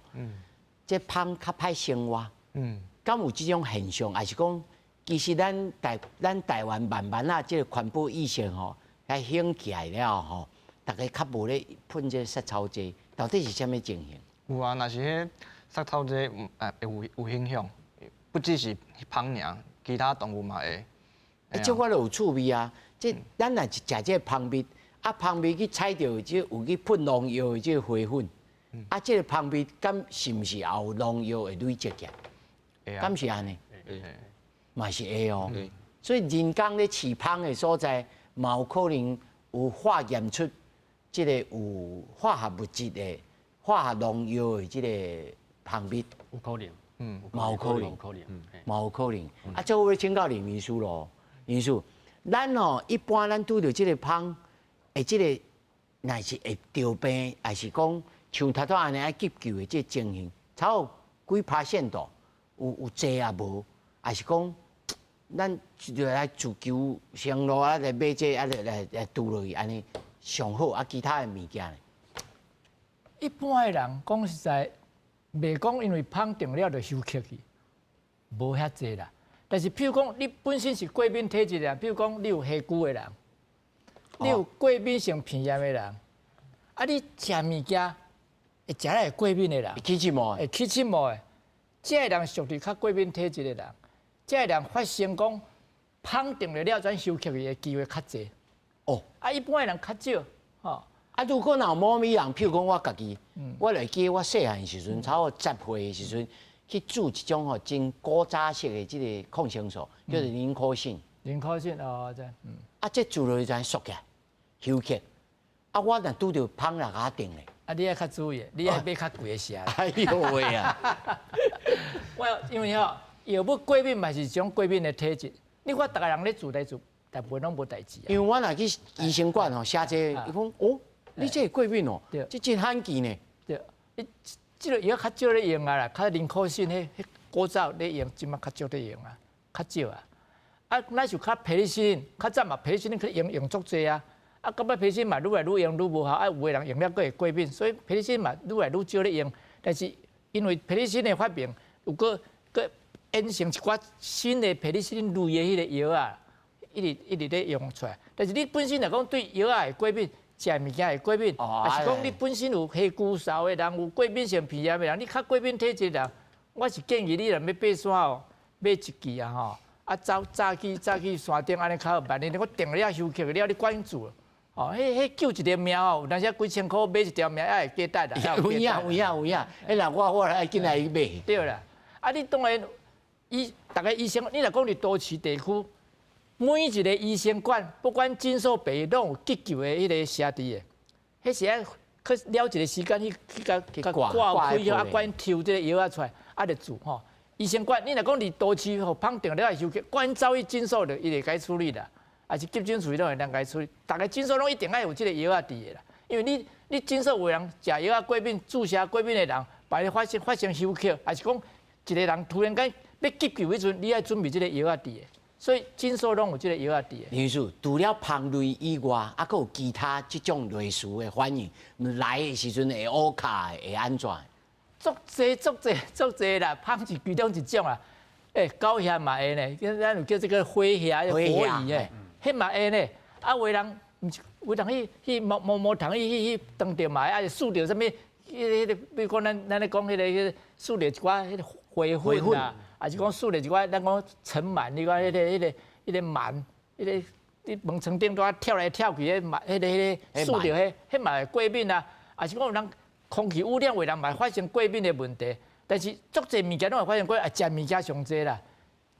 這蜂較歹生活，敢有這種現象？還是講其實咱台灣慢慢啊，這個環保意識吼，較興起來了吼，大家較無咧噴這個殺草劑，到底是啥物情形？有啊，若是彼殺草劑，會有影響，不只是蜂爾，其他動物嘛會。欸，這我就有趣味啊！這咱若是食這個蜂蜜，啊，蜂蜜去採著這有去噴農藥的這個花粉，啊，這個蜂蜜敢是毋是也有農藥會累積起來？敢是按呢？嘛是會哦。所以人工咧飼蜂的所在，嘛有可能有化驗出這個有化學物質的化學農藥的這個蜂蜜。有可能，嘛有可能，嘛有可能。啊，這我欲請教林醫師咯，林醫師，咱吼一般咱拄著這個蜂，會這個若是會著病，還是講像頭拄按呢愛急救的這個情形，差有幾趴線度，有濟也無，還是講咱就來自求生路啊，來買這個啊，來拄落去按呢上好啊，其他的物件呢？一般的人講實在，袂講因為蜂叮了就休克去，無遐濟啦。但是，譬如講，你本身是過敏體質的人，譬如講你有痚呴的人，你有過敏性鼻炎的人，啊，你食物件會食了會過敏的人，會起刺毛，會起刺毛的，這個人屬於較過敏體質的人，這個人發生講蜂叮著了轉休克的機會較濟。哦，啊，一般的人較少，吼。啊，如果若有某物人，譬如講我家己，我就會記得我細漢時陣，差不多10歲的時陣，去注一種吼真古早式的這個抗生素，叫做寧可信。寧可信哦，這，啊，這注落去就縮起來，休克。啊，我若拄著蜂來共我叮咧。啊，你愛較注意，你愛買較貴的蛇。哎喲喂啊！我因為吼藥物過敏嘛是一種過敏的體質。你看，逐个人咧注來注，大部分攏無代誌。因為我若去醫生館吼寫這個，伊講哦，你這會過敏哦，這真罕見呢。對，你這個藥較少咧用啊啦，較寧可信彼古早咧用，這馬較少咧用啊，較少啊。啊，若是較盤尼西林，較早嘛盤尼西林去用用足濟啊。啊，到尾盤尼西林嘛愈來愈用愈無效，啊，有的人用了閣會過敏，所以盤尼西林嘛愈來愈少咧用。但是因為盤尼西林的發明，有閣閣衍生一寡新的盤尼西林類的彼個藥啊，一直一直咧用出來。但是你本身來講對藥仔會過敏，食物件會過敏，抑是講你本身有皮膚痠的人，有過敏性皮炎的人，你較過敏體質的人，我是建議你若欲爬山哦，買一支啊吼，啊走早去早去山頂按呢較好，萬一我叮了休克了，你管住。哦，彼救一條命哦，有當時幾千箍買一條命，也會價值啦。有影有影有影，彼若我來緊來去買。對啦，啊，你當然醫，逐个醫生，你若講佇都市地區，每一个醫生館，不管診所病院，攏有急救的彼個寫佇的，彼是愛去了一個時間去去共共掛開，啊，趕緊抽這個藥仔出來，啊，就注吼。醫生館，你若講佇都市予蜂叮了會休克，趕緊走去診所就伊會共你處理啦。抑是急診室攏會當共伊處理，逐个診所攏一定愛有這個藥仔佇的啦。因為你你診所有人食藥仔過敏、注射過敏的人，萬一發生休克，抑是講一個人突然間欲急救彼陣，你愛準備這個藥仔佇的。所以診所攏有這個藥仔佇的。林醫師，除了蜂類以外，啊，閣有其他這種類似的反應，來的時陣會烏卡的，會按怎？足濟足濟足濟啦，蜂是其中一種啊。欸，狗蟻嘛會呢，咱有叫這個火蟻、火蟻的。彼嘛會呢，啊，有的人毋是，有的人去去毛毛毛蟲去去去叮著嘛會，抑是欶著啥物，彼个，比如講咱咧講彼个，欶著一寡彼个花粉啊，抑是講欶著一寡咱講塵蟎，你講彼个蟎，彼个佇門窗頂拄跳來跳去，彼蟎，彼个欶著彼，彼嘛會過敏啊，抑是講有人空氣污染，有的人嘛會發生過敏的問題。但是足濟物件攏會發生過，啊，食物件上濟啦，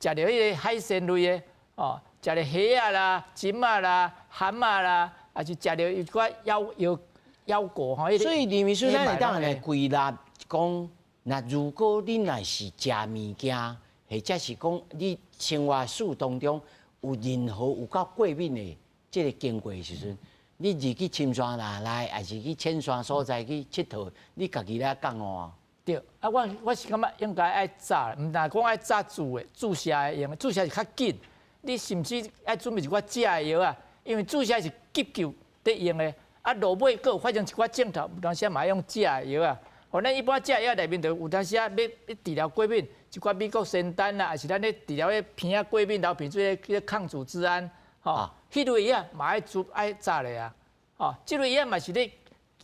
食著彼個海鮮類的，哦。食著蝦仔啦、蟳仔啦、蚶仔啦，抑是食著一寡腰腰腰果吼。所以林醫師，咱會當來歸納講，若如果你若是食物件，或者是講你生活史當中有任何有夠過敏的這個經過的時陣，你入去深山內內，抑是去淺山所在去𨑨迌，你家己來覺悟啊。對，啊，我是感覺應該愛早，毋但講愛早注的注射的用，注射是較緊。你甚至愛準備一寡食的藥啊，因為注射是急救佇用的，啊，落尾閣有發生一寡症頭，有當時嘛愛用食的藥啊。予咱一般食藥內面就有當時啊，欲治療過敏，一寡美國仙丹啦，抑是咱咧治療彼鼻仔過敏、流鼻水彼個抗組織胺，吼，彼類藥嘛愛煮愛早咧啊，吼，這類藥嘛是咧，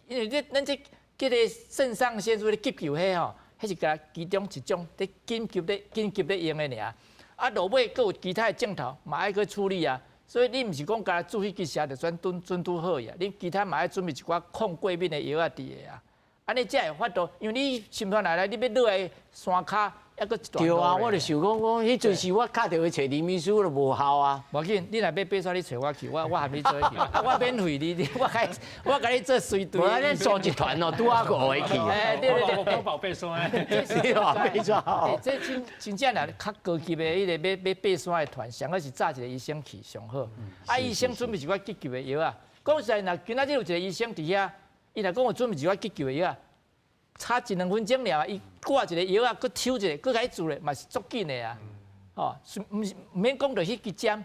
因為你咱這這個腎上腺素咧急救彼吼，彼是共其中一種咧緊急咧緊急咧用的爾。啊，落尾閣有其他的症頭嘛愛去處理啊，所以你毋是講干焦注彼支射就算拄準拄好啊，你其他嘛愛準備一寡抗過敏的藥仔佇的啊。按呢才會法度，因為你心團來來，你欲落來山跤，猶閣一段對啊，我就想講講，彼陣時我敲電話揣林醫師都無效啊。無要緊，你若欲爬山，你揣我去，我含你做去，啊，我免費你，我共你做隨隊。無啊，恁組一團哦，拄仔五個去。哎，對對對，我保爬山。對啊，爬山。這真真正若較高級的，彼個欲爬山的團，上好是早一個醫生去上好。啊，醫生準備一寡急救的藥啊。講實在，若今仔日有一個醫生佇遐。伊若講有準備一寡急救的藥啊，差一兩分鐘爾，伊掛一個藥啊，閣抽一個，閣共伊注咧，嘛是足緊的啊！吼，毋是毋免講著彼支針，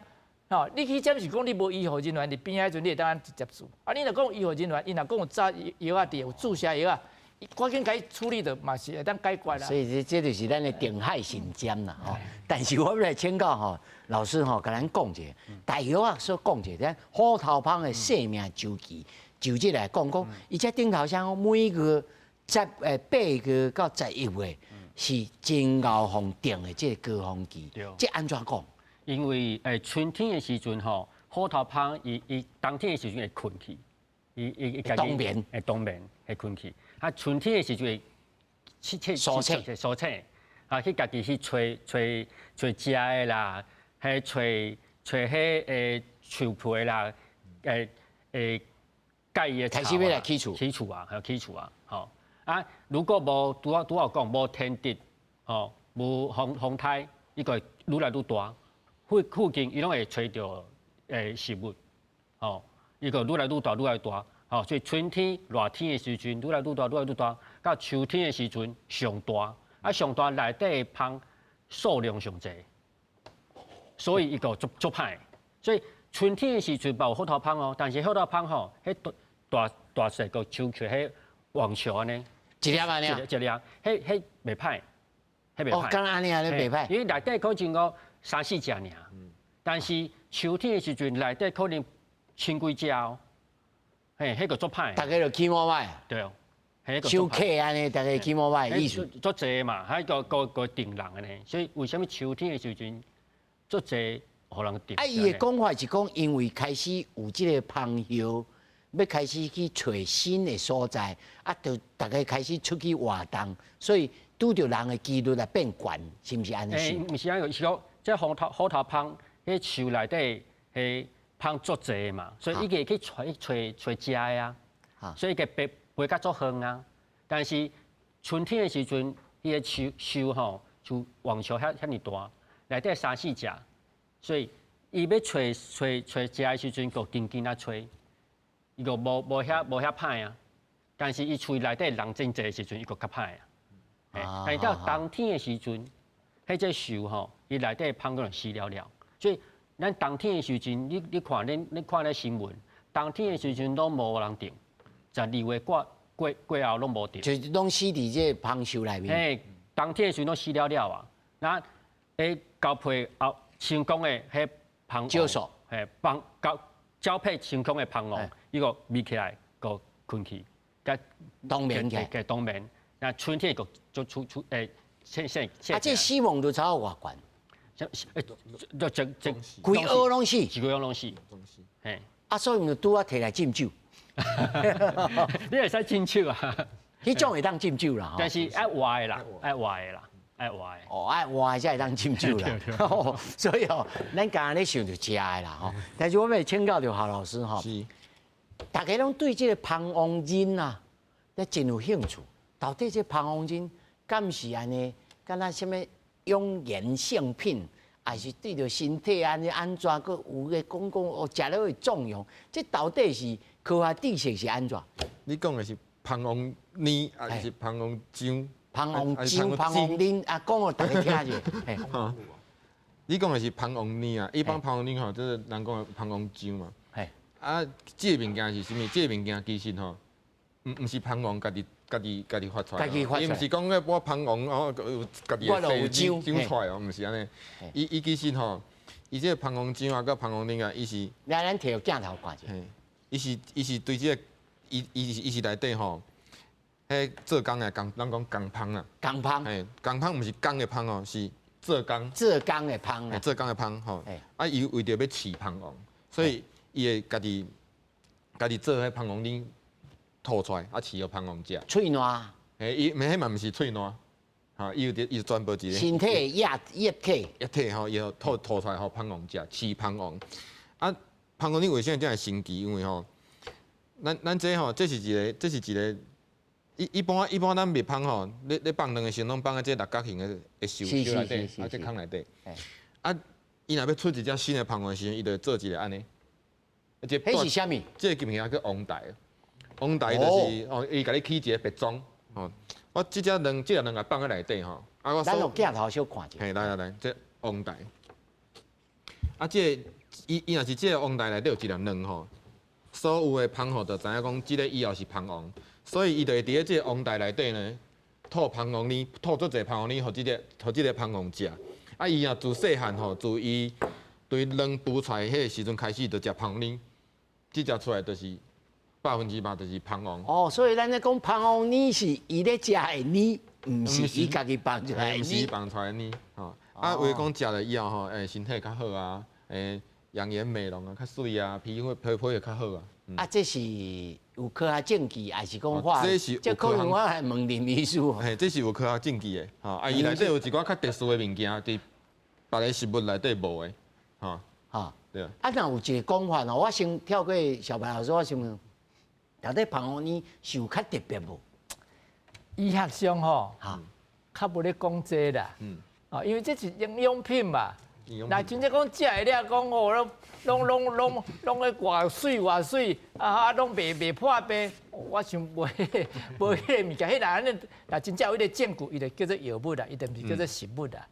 吼，你彼針是講你無醫護人員佇邊仔彼陣，你會當直接注。啊，你若講有醫護人員，伊若講有早藥仔佇，有注射藥仔，趕緊共伊處理著嘛是會當解決啦。所以這就是咱的定海神針啦，吼。但是我欲來請教吼，老師吼，共咱講一下，大約啊所講一下，咱虎頭蜂的生命週期。就這來講講，伊這頂頭上每個十8月到11月是真𠢕予叮的這個高峰期，這按怎講？因為春天的時陣吼，虎頭蜂伊伊冬天的時陣會睏去，伊伊伊冬眠，會冬眠會睏去。啊，春天的時陣會去蘇醒，蘇醒，啊去家己去揣揣揣食的啦，彼揣揣彼樹皮啦，蓋伊的開始欲來起厝，起厝啊，還有起厝啊，吼啊！如果無拄仔拄仔講無天敵，吼無風風颱，伊個會愈來愈大。附附近伊攏會揣著食物，吼，伊個愈來愈大，愈來愈大，吼，所以春天熱天的時陣愈來愈大，愈來愈大，到秋天的時陣上大，啊上大內底的蜂數量上濟，所以伊個足足歹，所以。春天的時陣嘛有虎頭蜂哦，但是虎頭蜂吼，彼大大大細個像像彼網球按呢，一粒按呢，一粒，彼彼袂歹，彼袂歹。哦，敢若按呢按呢袂歹。因為內底可能講三四隻爾，但是秋天的時陣內底可能千幾隻哦，嘿，彼個足歹。逐家就起摩擺。對哦，收客按呢，逐家起摩擺意思。足濟嘛，彼個個個叮人按呢，所以為啥物秋天的時陣足濟？啊，伊的講法是講，因為開始有這個蜂后，欲開始去揣新的所在，啊，就逐家開始出去活動，所以拄著人的幾率來變懸，是毋是按呢？欸，毋是按呢，是講這虎頭虎頭蜂，彼樹內底彼蜂足濟嘛，所以伊會去揣揣揣食的啊，所以會飛飛較足遠啊。但是春天的時陣，彼个樹樹吼，像網球遐遐爾大，內底三四隻。所以伊欲揣揣揣食的時陣，閣緊緊仔揣，伊閣無無遐無遐歹啊。但是伊厝內底人真濟的時陣，伊閣較歹啊。但是到冬天的時陣，彼隻樹吼，伊內底蜂可能死了了。所以咱冬天的時陣，你你看恁你看咧新聞，冬天的時陣攏無人叮，12月過過過後攏無叮，就是攏死佇這個蜂樹內面。嘿，冬天的時陣攏死了了啊。那交配後。成功的彼蜂王，嘿，蜂交交配成功的蜂王，伊閣眯起來，閣睏去，佮冬眠去，佮冬眠。那春天閣就出出欸，現啊，這死亡率差偌懸？欸，就這這規窩攏死，規窩攏死，嘿。啊，所以就拄仔提來浸酒，你會使浸酒啊？彼種會當浸酒啦，但是愛活的啦，愛活的啦。愛活的哦，愛活的才會當浸酒啦。所以哦，咱剛剛咧想著食的啦吼。但是我欲請教著郝老師吼，大家攏對這個蜂王仁啊，咧真有興趣。到底這蜂王仁敢是按呢？敢若啥物養顏聖品，還是對著身體按呢按怎？閣有個講講哦，食了會壯陽。這到底是科學知識是按怎？你講的是蜂王奶，還是蜂王漿？蜂王漿、蜂王奶啊，講予大家聽者。你講的是蜂王奶啊，一般蜂王奶吼，就是人講的蜂王漿嘛。啊，這个物件是啥物？這个物件其實吼，毋是蜂王家己家己家己發出來，伊毋是講個我蜂王哦，有家己的生長出來哦，毋是按呢。伊伊其實吼，伊這个蜂王漿啊，佮蜂王奶啊，伊是。來，咱提個鏡頭看者。伊是伊是對這個，伊伊是伊是內底吼，彼做工的工，咱講工蜂啊。工蜂。嘿，工蜂毋是工的蜂哦，是做工。做工的蜂啊。做工的蜂吼。啊，伊為著欲飼蜂王，所以伊會家己家己做彼蜂王奶吐出來，啊，飼予蜂王食。喙瀾。嘿，伊毋彼嘛毋是喙瀾，吼，伊有佇伊專門一個。身體的液液體。液體吼，伊吐吐出來予蜂王食，飼蜂王。啊，蜂王奶為啥物遮爾神奇？因為吼，咱咱這吼，這是一個，這是一個，一一般一般咱蜜蜂吼，咧咧放卵的時陣，攏放佇這六角形的的樹樹內底，啊，這空內底。啊，伊若欲出一隻新的蜂王的時陣，伊就做一個按呢。彼是啥物？這个物件叫王台。王台就是哦，伊共你起一个別莊吼。我這隻卵，這隻卵也放佇內底吼。啊，我咱用鏡頭小看者。嘿，來來來，這王台。啊，這个伊伊若是這个王台內底有一粒卵吼，所有的蜂吼就知影講，這个以後是蜂王，所以伊就會佇咧這个王台內底呢，吐蜂王奶，吐足濟蜂王奶，予這个予這个蜂王食。啊，伊若自細漢吼，自伊對卵孵出來彼个時陣開始，就食蜂王奶，這隻出來就是100%就是蜂王。哦，所以咱咧講蜂王奶是伊咧食的奶，毋是伊家己放出來的奶。毋是伊放出來的奶，吼。啊，有的講食了以後吼，欸，身體較好啊，欸，養顏美容啊，較媠啊，皮膚皮膚會較好啊。啊，這是有科學證據，還是講話？這是這可能我來問林醫師。嘿，這是有科學證據的，吼。啊，伊內底有一寡較特殊的物件，佇別个食物內底無的，吼。哈，對啊。啊，若有一个講法哦，我先跳過小白老師，我先問，到底蜂王奶是有較特別無？醫學上吼，較無咧講這啦。哦，因為這是營養品嘛。若真正講食的了，講哦，攏攏攏攏攏咧偌媠偌媠，啊啊，攏袂袂破病。我想無彼無彼个物件，彼若按呢，若真正有彼个證據，伊就叫做藥物啦，伊就毋是叫做食物啦。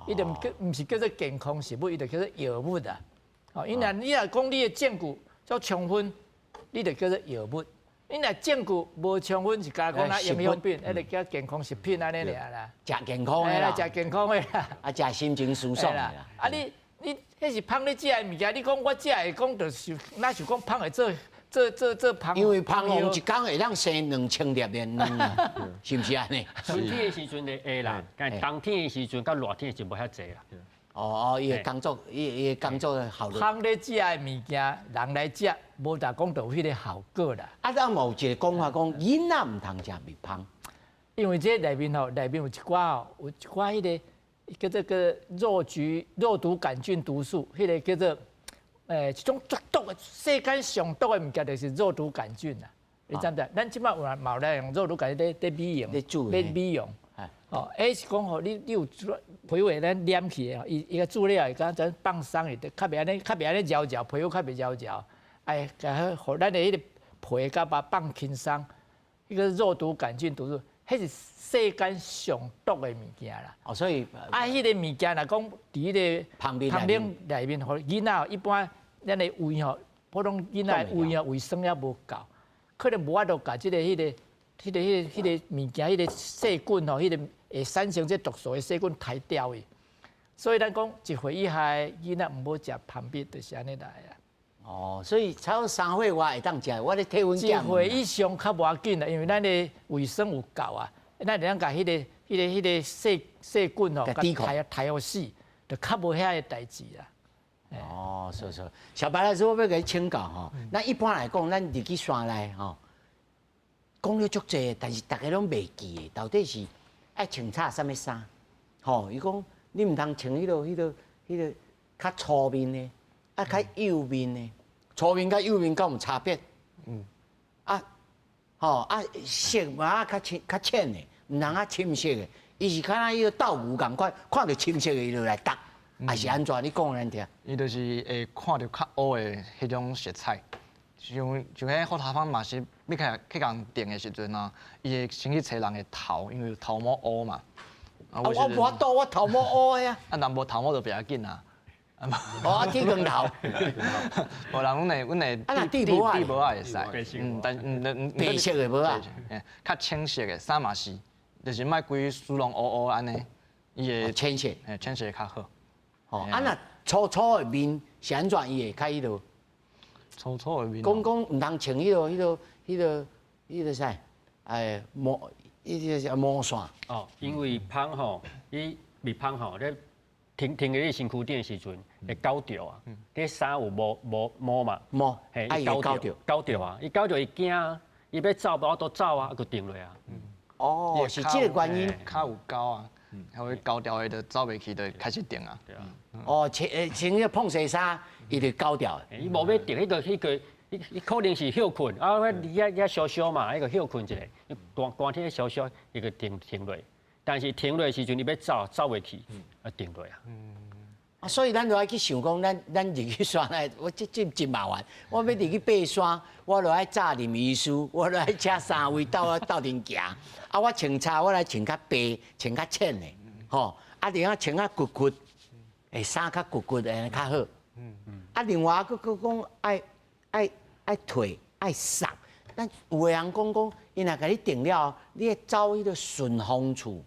伊就毋叫毋是叫做健康食物，伊就叫做藥物啦。哦，因若你若講你的證據足充分，你就叫做藥物。你若證據無充分，是敢講那營養品，彼个叫健康食品按呢爾啦。食健康的啦，食健康的啦。啊，食心情舒爽的啦。啊，你你彼是蜂咧食的物件，你講我食的講就是，若是講蜂會做做做做蜂。因為蜂王一工會當生2000粒的卵啊，是毋是按呢？春天的時陣會會啦，但冬天的時陣佮熱天的時陣無遐濟啦。哦哦，伊的工作，伊伊的工作效率。蜂咧食的物件，人來食，無但講就有彼个效果啦。啊，咱嘛有一个講法講，囡仔毋通食蜜蜂。因為這內面吼，內面有一寡吼，有一寡彼个叫做個肉菊肉毒桿菌毒素，彼个叫做欸一種足毒的，世間上毒的物件就是肉毒桿菌啦。你知毋知？咱這擺有嘛有來用肉毒桿菌咧咧美容，咧美容。哦，彼是講吼，你你有皮膚會咱黏起的吼，伊伊個做了會敢咱放鬆伊，較袂按呢，較袂按呢揉揉，皮膚較袂揉揉，哎，共予咱的彼個皮較把放輕鬆。彼個肉毒桿菌毒素，彼是世間上毒的物件啦。哦，所以啊，彼个物件若講佇彼個蜂蜜內面，予囡仔一般咱的胃吼，普通囡仔的胃吼胃酸猶無夠，可能無法度共這个、彼个、彼个、彼个、彼个物件、彼个細菌吼，彼个會產生這毒素的細菌刣掉去。所以咱講一歲以下的囡仔毋好食蜂蜜，就是按呢來啊。哦，所以差不多3歲外會當食，我咧替阮囝。一歲以上較無要緊啦，因為咱的胃酸有夠啊，咱會當共彼個、彼個、彼個細細菌吼，共刣刣予死，就較無遐个代誌啦。哦，是是，小白老師，我欲共你請教吼。咱一般來講，咱入去山內吼，講了足濟，但是逐家攏袂記的，到底是愛穿插啥物衫？吼，伊講你毋通穿彼个、彼个、彼个較粗面的，啊較幼面的，粗面佮幼面敢有差別？嗯。啊，吼啊色嘛較淺較淺的，毋通較深色的。伊是敢若彼個鬥牛仝款，看著深色的伊就來搭，還是按怎？你講予咱聽。伊就是會看著較烏的彼種色彩，像像彼虎頭蜂嘛是欲去去共叮的時陣啊，伊會先去揣人的頭，因為頭毛烏嘛。啊，我無法度，我頭毛烏的啊。啊，人無頭毛就袂要緊啊。哦，啊，剃光頭。無啦，阮會阮會。啊，若剃帽仔。剃帽仔會使。嗯，但嗯白色的帽仔。較淺色的衫嘛是，就是莫規身攏烏烏按呢，伊會淺色，嘿，淺色較好。哦，啊若粗粗的面是按怎？伊會較彼落？粗粗的面。講講毋通穿彼落、彼落、彼落、彼落啥？哎，毛，彼個是毛線。哦，因為蜂吼，伊蜜蜂吼，咧停停佇你身軀頂的時陣會咬著啊。你衫有毛毛毛嘛？毛，嘿，伊咬著，咬著啊！伊咬著伊驚，伊欲走無法度走啊，閣叮落啊。哦，是這個原因。跤有膠啊，予伊勾著伊就走袂去，就開始叮啊。對啊。哦，穿穿彼個膨紗衫，伊就勾著。伊無欲叮，彼個彼個，伊伊可能是歇睏，啊，彼遐遐燒燒嘛，彼個歇睏一下，寒寒天燒燒，伊就停停落。但是停落的時陣，伊欲走走袂去，啊叮落啊。啊，所以咱就愛去想講，咱咱入去山內，我這這真麻煩。我欲入去爬山，我就愛早啉醫師，我就愛請三位鬥啊鬥陣行。啊，我穿衫我來穿較白，穿較淺的，吼。啊，另外穿較骨骨，會衫較骨骨的較好。啊，另外閣閣講愛愛愛退愛送。咱有的人講講，伊若共你叮了，你會走彼個順風處。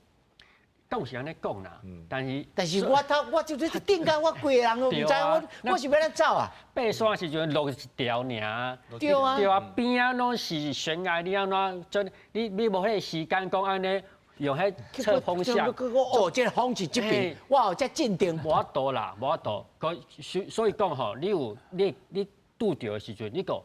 講是按呢講啦，但是但是我頭我就是叮到我規個人都毋知我我是欲按怎走啊？爬山的時陣落一條爾，對啊，對啊，邊仔攏是懸崖，你按怎真你你無彼個時間講按呢用彼測風向。哦，這個風是這邊，我有遮鎮定。無法度啦，無法度。所以講吼，你有你你拄著的時陣，你閣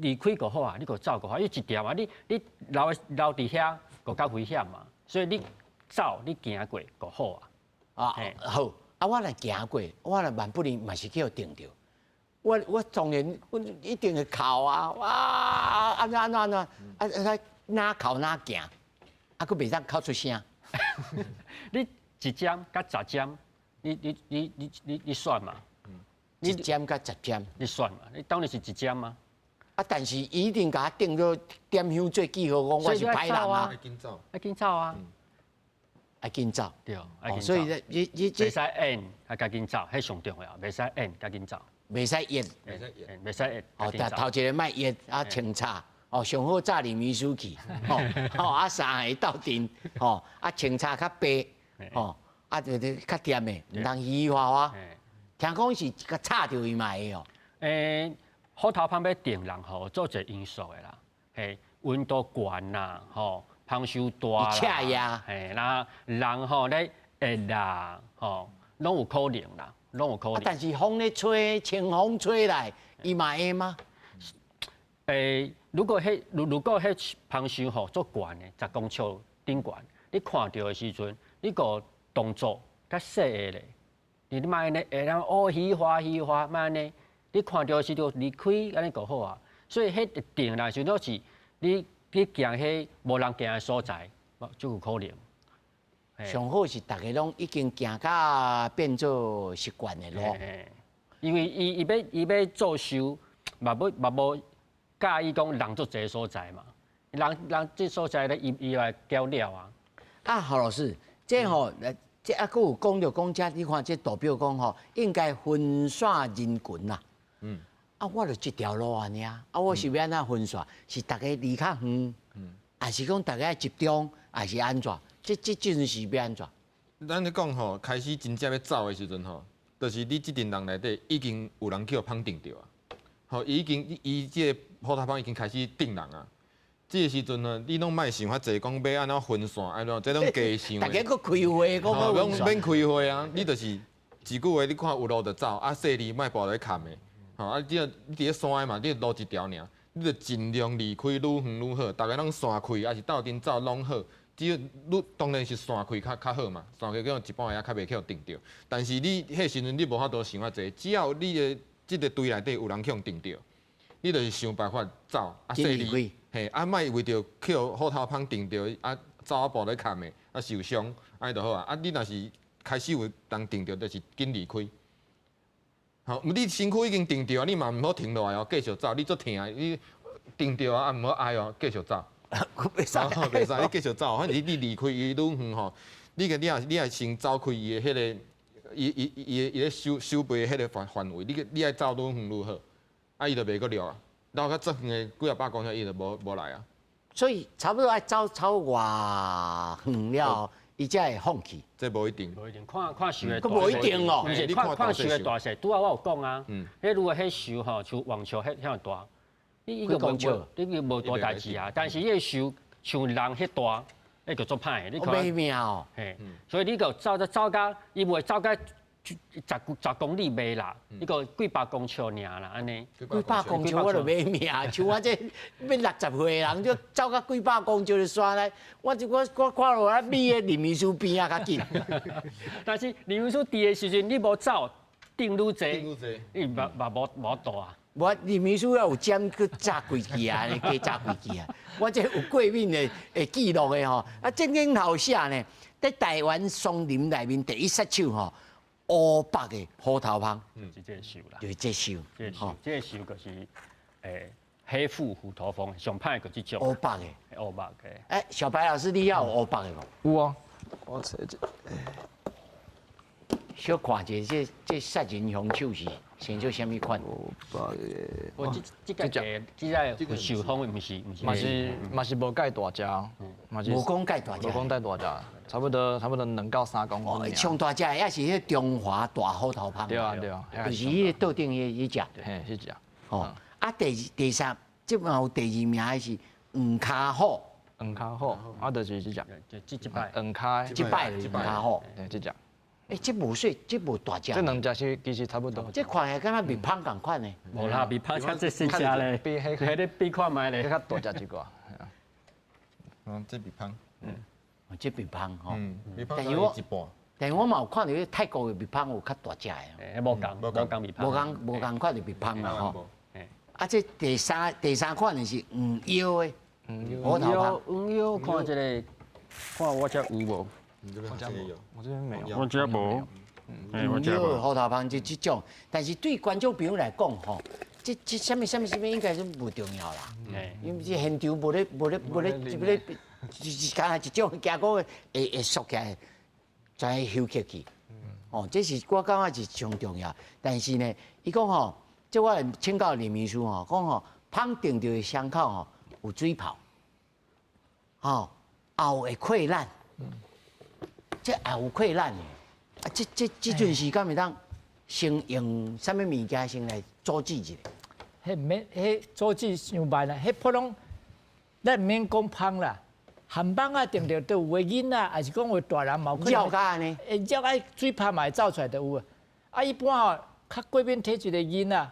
離開閣好啊，你閣走閣好，你一條嘛，你你留留佇遐閣較危險嘛，所以你。走，你行過閣好啊！啊，好啊！我若行過，我若萬不能嘛是去予叮著。我我當然，我一定會哭啊！哇，按怎按怎按怎啊？啊，哪哭哪行，啊，閣袂當哭出聲。你一針佮十針，你你你你你你選嘛？一針佮十針，你選嘛？你當然是一針啊！啊！但是伊一定共我叮做點香做記號，講我是歹人啊！愛緊走，愛緊走啊！愛緊走，對，所以你你袂使演，愛共緊走，彼上重要，袂使演，共緊走，袂使演，袂使演，袂使演。哦，頭一個莫演，啊清查，哦，上好早啉醫師去，吼，吼啊三个鬥陣，吼啊穿插較白，吼啊就就較恬的，毋通嘻嘻哈哈。聽講是共插著伊嘛會哦。欸，虎頭蜂欲叮人吼，做一個因素的啦，嘿，溫度懸啦，吼。蜂傷大啦，嘿，那人吼咧熱啦，吼，攏有可能啦，攏有可能。但是風咧吹，清風吹來，伊嘛會嗎？欸，如果彼如如果彼蜂箱吼足懸的，十公尺頂懸，你看著的時陣，你個動作較細的咧，你你莫按呢，會當哦虛華虛華，莫按呢，你看著的時陣離開按呢就好啊。所以彼叮來時陣攏是你。你行彼無人行的所在，就有可能。上好是逐家攏已經行甲變做習慣的路。因為伊伊欲伊欲做岫，嘛欲嘛無佮意講人足濟所在嘛。人人這所在咧，伊伊來攪了啊。啊，何老師，這吼，這啊，閣有講著講遮，你看這圖表講吼，應該分散人群啦。嗯。啊，我就這條路按呢啊，我是欲按怎分散？是逐家離較遠，還是講逐家集中，還是按怎？這這陣是欲按怎？咱咧講吼，開始真正欲走的時陣吼，就是你這陣人內底已經有人去予蜂叮著啊，吼，伊已經伊這个虎頭蜂已經開始叮人啊。這个時陣呢，你攏莫想遐濟，講欲按怎分散，按怎這攏加想。逐家閣開會，講攏免開會啊！你就是一句話，你看有路就走，啊細膩莫跋落去崁的。吼啊！你你佇咧山的嘛，你路一條爾，你就盡量離開愈遠愈好。逐家攏散開，抑是鬥陣走攏好。只要你當然是散開較較好嘛，散開叫一般的較袂去予叮著。但是你彼時陣你無法度想遐濟，只要你的這個隊內底有人去予叮著，你就是想辦法走啊，細膩嘿啊，莫為著去予虎頭蜂叮著啊，走啊跋咧崁的啊受傷，按呢就好啊。啊，你若是開始有人叮著，就是緊離開。吼，你身躯已經定著啊，你嘛毋好停落來哦，繼續走。你足疼，你定著啊，毋好哀哦，繼續走。袂使，袂使，你繼續走。反正你離開伊愈遠吼，你個你若先走開伊的彼個，伊伊伊伊咧守守備的彼個範圍，你愛走愈遠愈好。啊，伊就袂閣掠啊，繞較足遠的幾仔百公尺，伊就無來啊。所以差不多愛走走偌遠了，伊才會放棄。這無一定，無一定，看看樹的。閣無一定哦。毋是看看樹的大細，拄仔我有講啊。彼如果彼樹吼，像網球彼遐大，你伊個無，你個無大代誌啊。但是伊个樹像人彼大，彼個足歹。你看。袂命哦。嘿，所以你就走走甲，伊袂走甲10公里袂啦，伊個幾百公尺爾啦，按呢。幾百公尺我就袂命，像我這欲60歲的人，就走到幾百公尺就山內，我就我我看落來比彼林醫師邊仔較緊。但是林醫師佇的時陣，你無走，定愈濟，伊嘛嘛無無倒啊。無林醫師也有針去扎幾支啊，加扎幾支啊。我這有過敏的會記錄的吼，啊，正經頭寫呢，佇台灣松林內面第一殺手吼。烏白的虎頭蜂，就是這個樹啦，就是這樹，這個樹，這個樹就是黑腹虎頭蜂上歹的這種。烏白的，烏白的。欸，小白老師，你也有烏白的無？有啊，我揣一下。小看一下，這殺人兇手是生做啥物款？烏白的。我這個這個樹蜂毋是毋是。嘛是無蓋大隻，嘛是。無講蓋大隻。無講蓋大隻。差不多2到3公分。上大隻的也是彼中華大虎頭蜂。對啊對啊。就是彼個桌頂彼隻。嘿，彼隻。吼，啊，第三，這嘛有第二名的是黃跤虎。黃跤虎，啊，就是這隻。這這擺。黃跤。這擺就是黃跤虎。對，這隻。欸，這無細，這無大隻。這兩隻是其實差不多。這看起來敢若蜜蜂仝款呢？無啦，蜜蜂較這細隻咧。比彼彼個比看覓咧，較大隻一寡。嗯，這蜜蜂。嗯。這蜜蜂吼，但是我，但是我嘛有看著彼泰國的蜜蜂有較大隻的。欸，無仝，無仝蜜蜂。無仝無仝款的蜜蜂啦吼。啊，這第三款的是黃腰的。虎頭蜂。黃腰看一下，看我這有無？我這無，我這邊沒有。我這無。黃腰的虎頭蜂就這種，但是對觀眾朋友來講吼，這啥物啥物啥物應該是無重要啦。因為這現場無咧無咧無咧無咧。就是敢若一種驚講會縮起來，才休克去。哦，這是我感覺是上重要。但是呢，伊講吼，這我請教林秘書吼，講吼，蜂叮著的傷口吼有水泡，吼，也有會潰爛。這也有潰爛的。啊，這陣時敢會當先用啥物物件先來阻止一下？彼毋免，彼阻止傷慢啦。彼普通，咱毋免講蜂啦。蜆蠓仔叮著都有的囡仔，抑是講有大人嘛有可能。繞甲按呢？會繞啊，水泡嘛會走出來就有啊。啊，一般吼，較過敏體質的囡仔，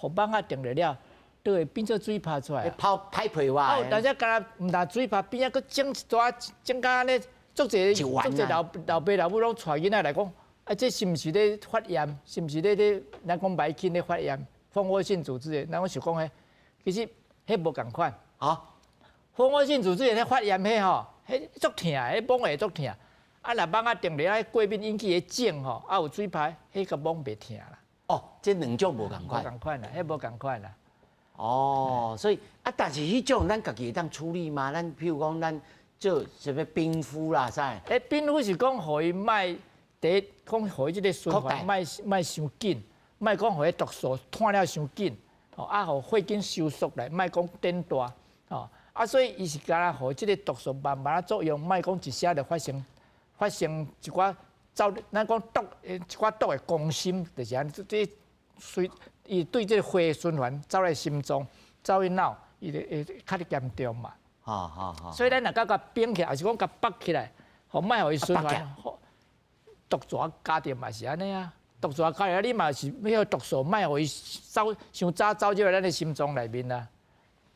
予蠓仔叮著了，都會變做水泡出來。泡歹皮哇！啊，有當時敢若毋但水泡，邊仔閣整一撮，整甲按呢，足濟足濟老老爸老母攏帶囡仔來講，啊，這是毋是咧發炎？是毋是咧咱講白菌咧發炎？蜂窩性組織炎，咱我想講彼，其實彼無仝款。啊？蜂窩性組織炎咧發炎彼吼，彼足疼，彼摸會足疼。啊，若蠓仔叮著啊，過敏引起的腫吼，啊有水泡，彼個摸袂疼啦。哦，這兩種無仝款。無仝款啦，彼無仝款啦。哦，所以啊，但是彼種咱家己會當處理嗎？咱譬如講，咱做啥物冰敷啦，啥？欸，冰敷是講予伊莫第一，講予伊這個循環莫莫傷緊，莫講予彼毒素湠了傷緊，吼啊，予血管收縮來，莫講變大，吼。啊，所以伊是敢若予這個毒素慢慢仔作用，莫講一下就發生一寡走，咱講毒，一寡毒的攻心，就是按呢，這隨伊對這個血循環走來心臟，走去腦，伊就會較嚴重嘛。所以咱若共共冰起來，抑是講共縛起來，予莫予伊循環，毒蛇咬著嘛是按呢啊，毒蛇咬著你嘛是彼個毒素莫予伊走傷早走入來咱的心臟內面啊。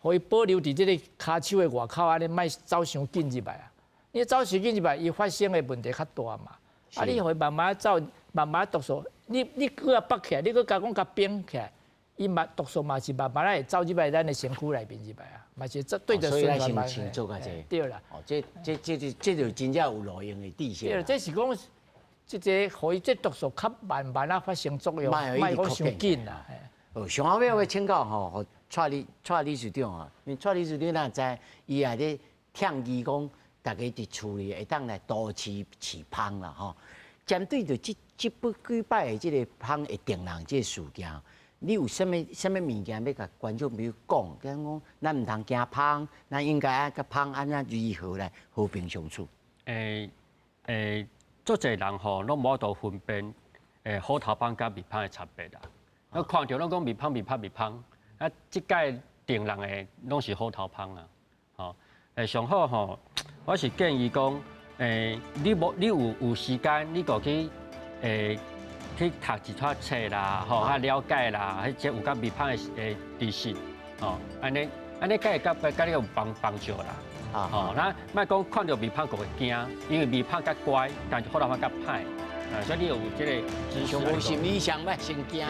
予伊保留佇這個跤手的外口，按呢莫走傷緊入來啊！你走傷緊入來，伊發生的問題較大嘛。啊，你予伊慢慢走，慢慢毒素，你閣共縛起來，你閣共講共冰起來，伊嘛毒素嘛是慢慢仔會走入來咱的身軀內面入來啊，嘛是對著循環嘛。先做較濟。對啦。哦，這就真正有路用的知識。對，這是講這個予伊這毒素較慢慢仔發生作用，莫講傷緊啦。哦，上後尾我請教吼，予蔡理蔡理事長啊，因為蔡理事長咱知，伊也咧倡議講，大家佇厝裡會當來多飼飼蜂啦吼。針對著這這不幾擺的這個蜂會叮人這個事件，你有啥物啥物物件欲共觀眾朋友講？比如講，咱毋通驚蜂，咱應該愛佮蜂按怎如何來和平相處？足濟人吼，攏無法度分辨虎頭蜂佮蜜蜂的差別啦。我看著攏講蜜蜂、蜜蜂、蜜蜂，啊，這擺叮人的攏是虎頭蜂啊。吼，上好吼，我是建議講，你無你有有時間，你就去去讀一寡冊啦，吼，較了解啦，彼這有關蜜蜂的知識，吼，按呢按呢，才會佮佮你有幫幫助啦。啊，吼，那莫講看著蜜蜂就會驚，因為蜜蜂較乖，但是虎頭蜂較歹，啊，所以你有這個知識。無心理上莫先驚。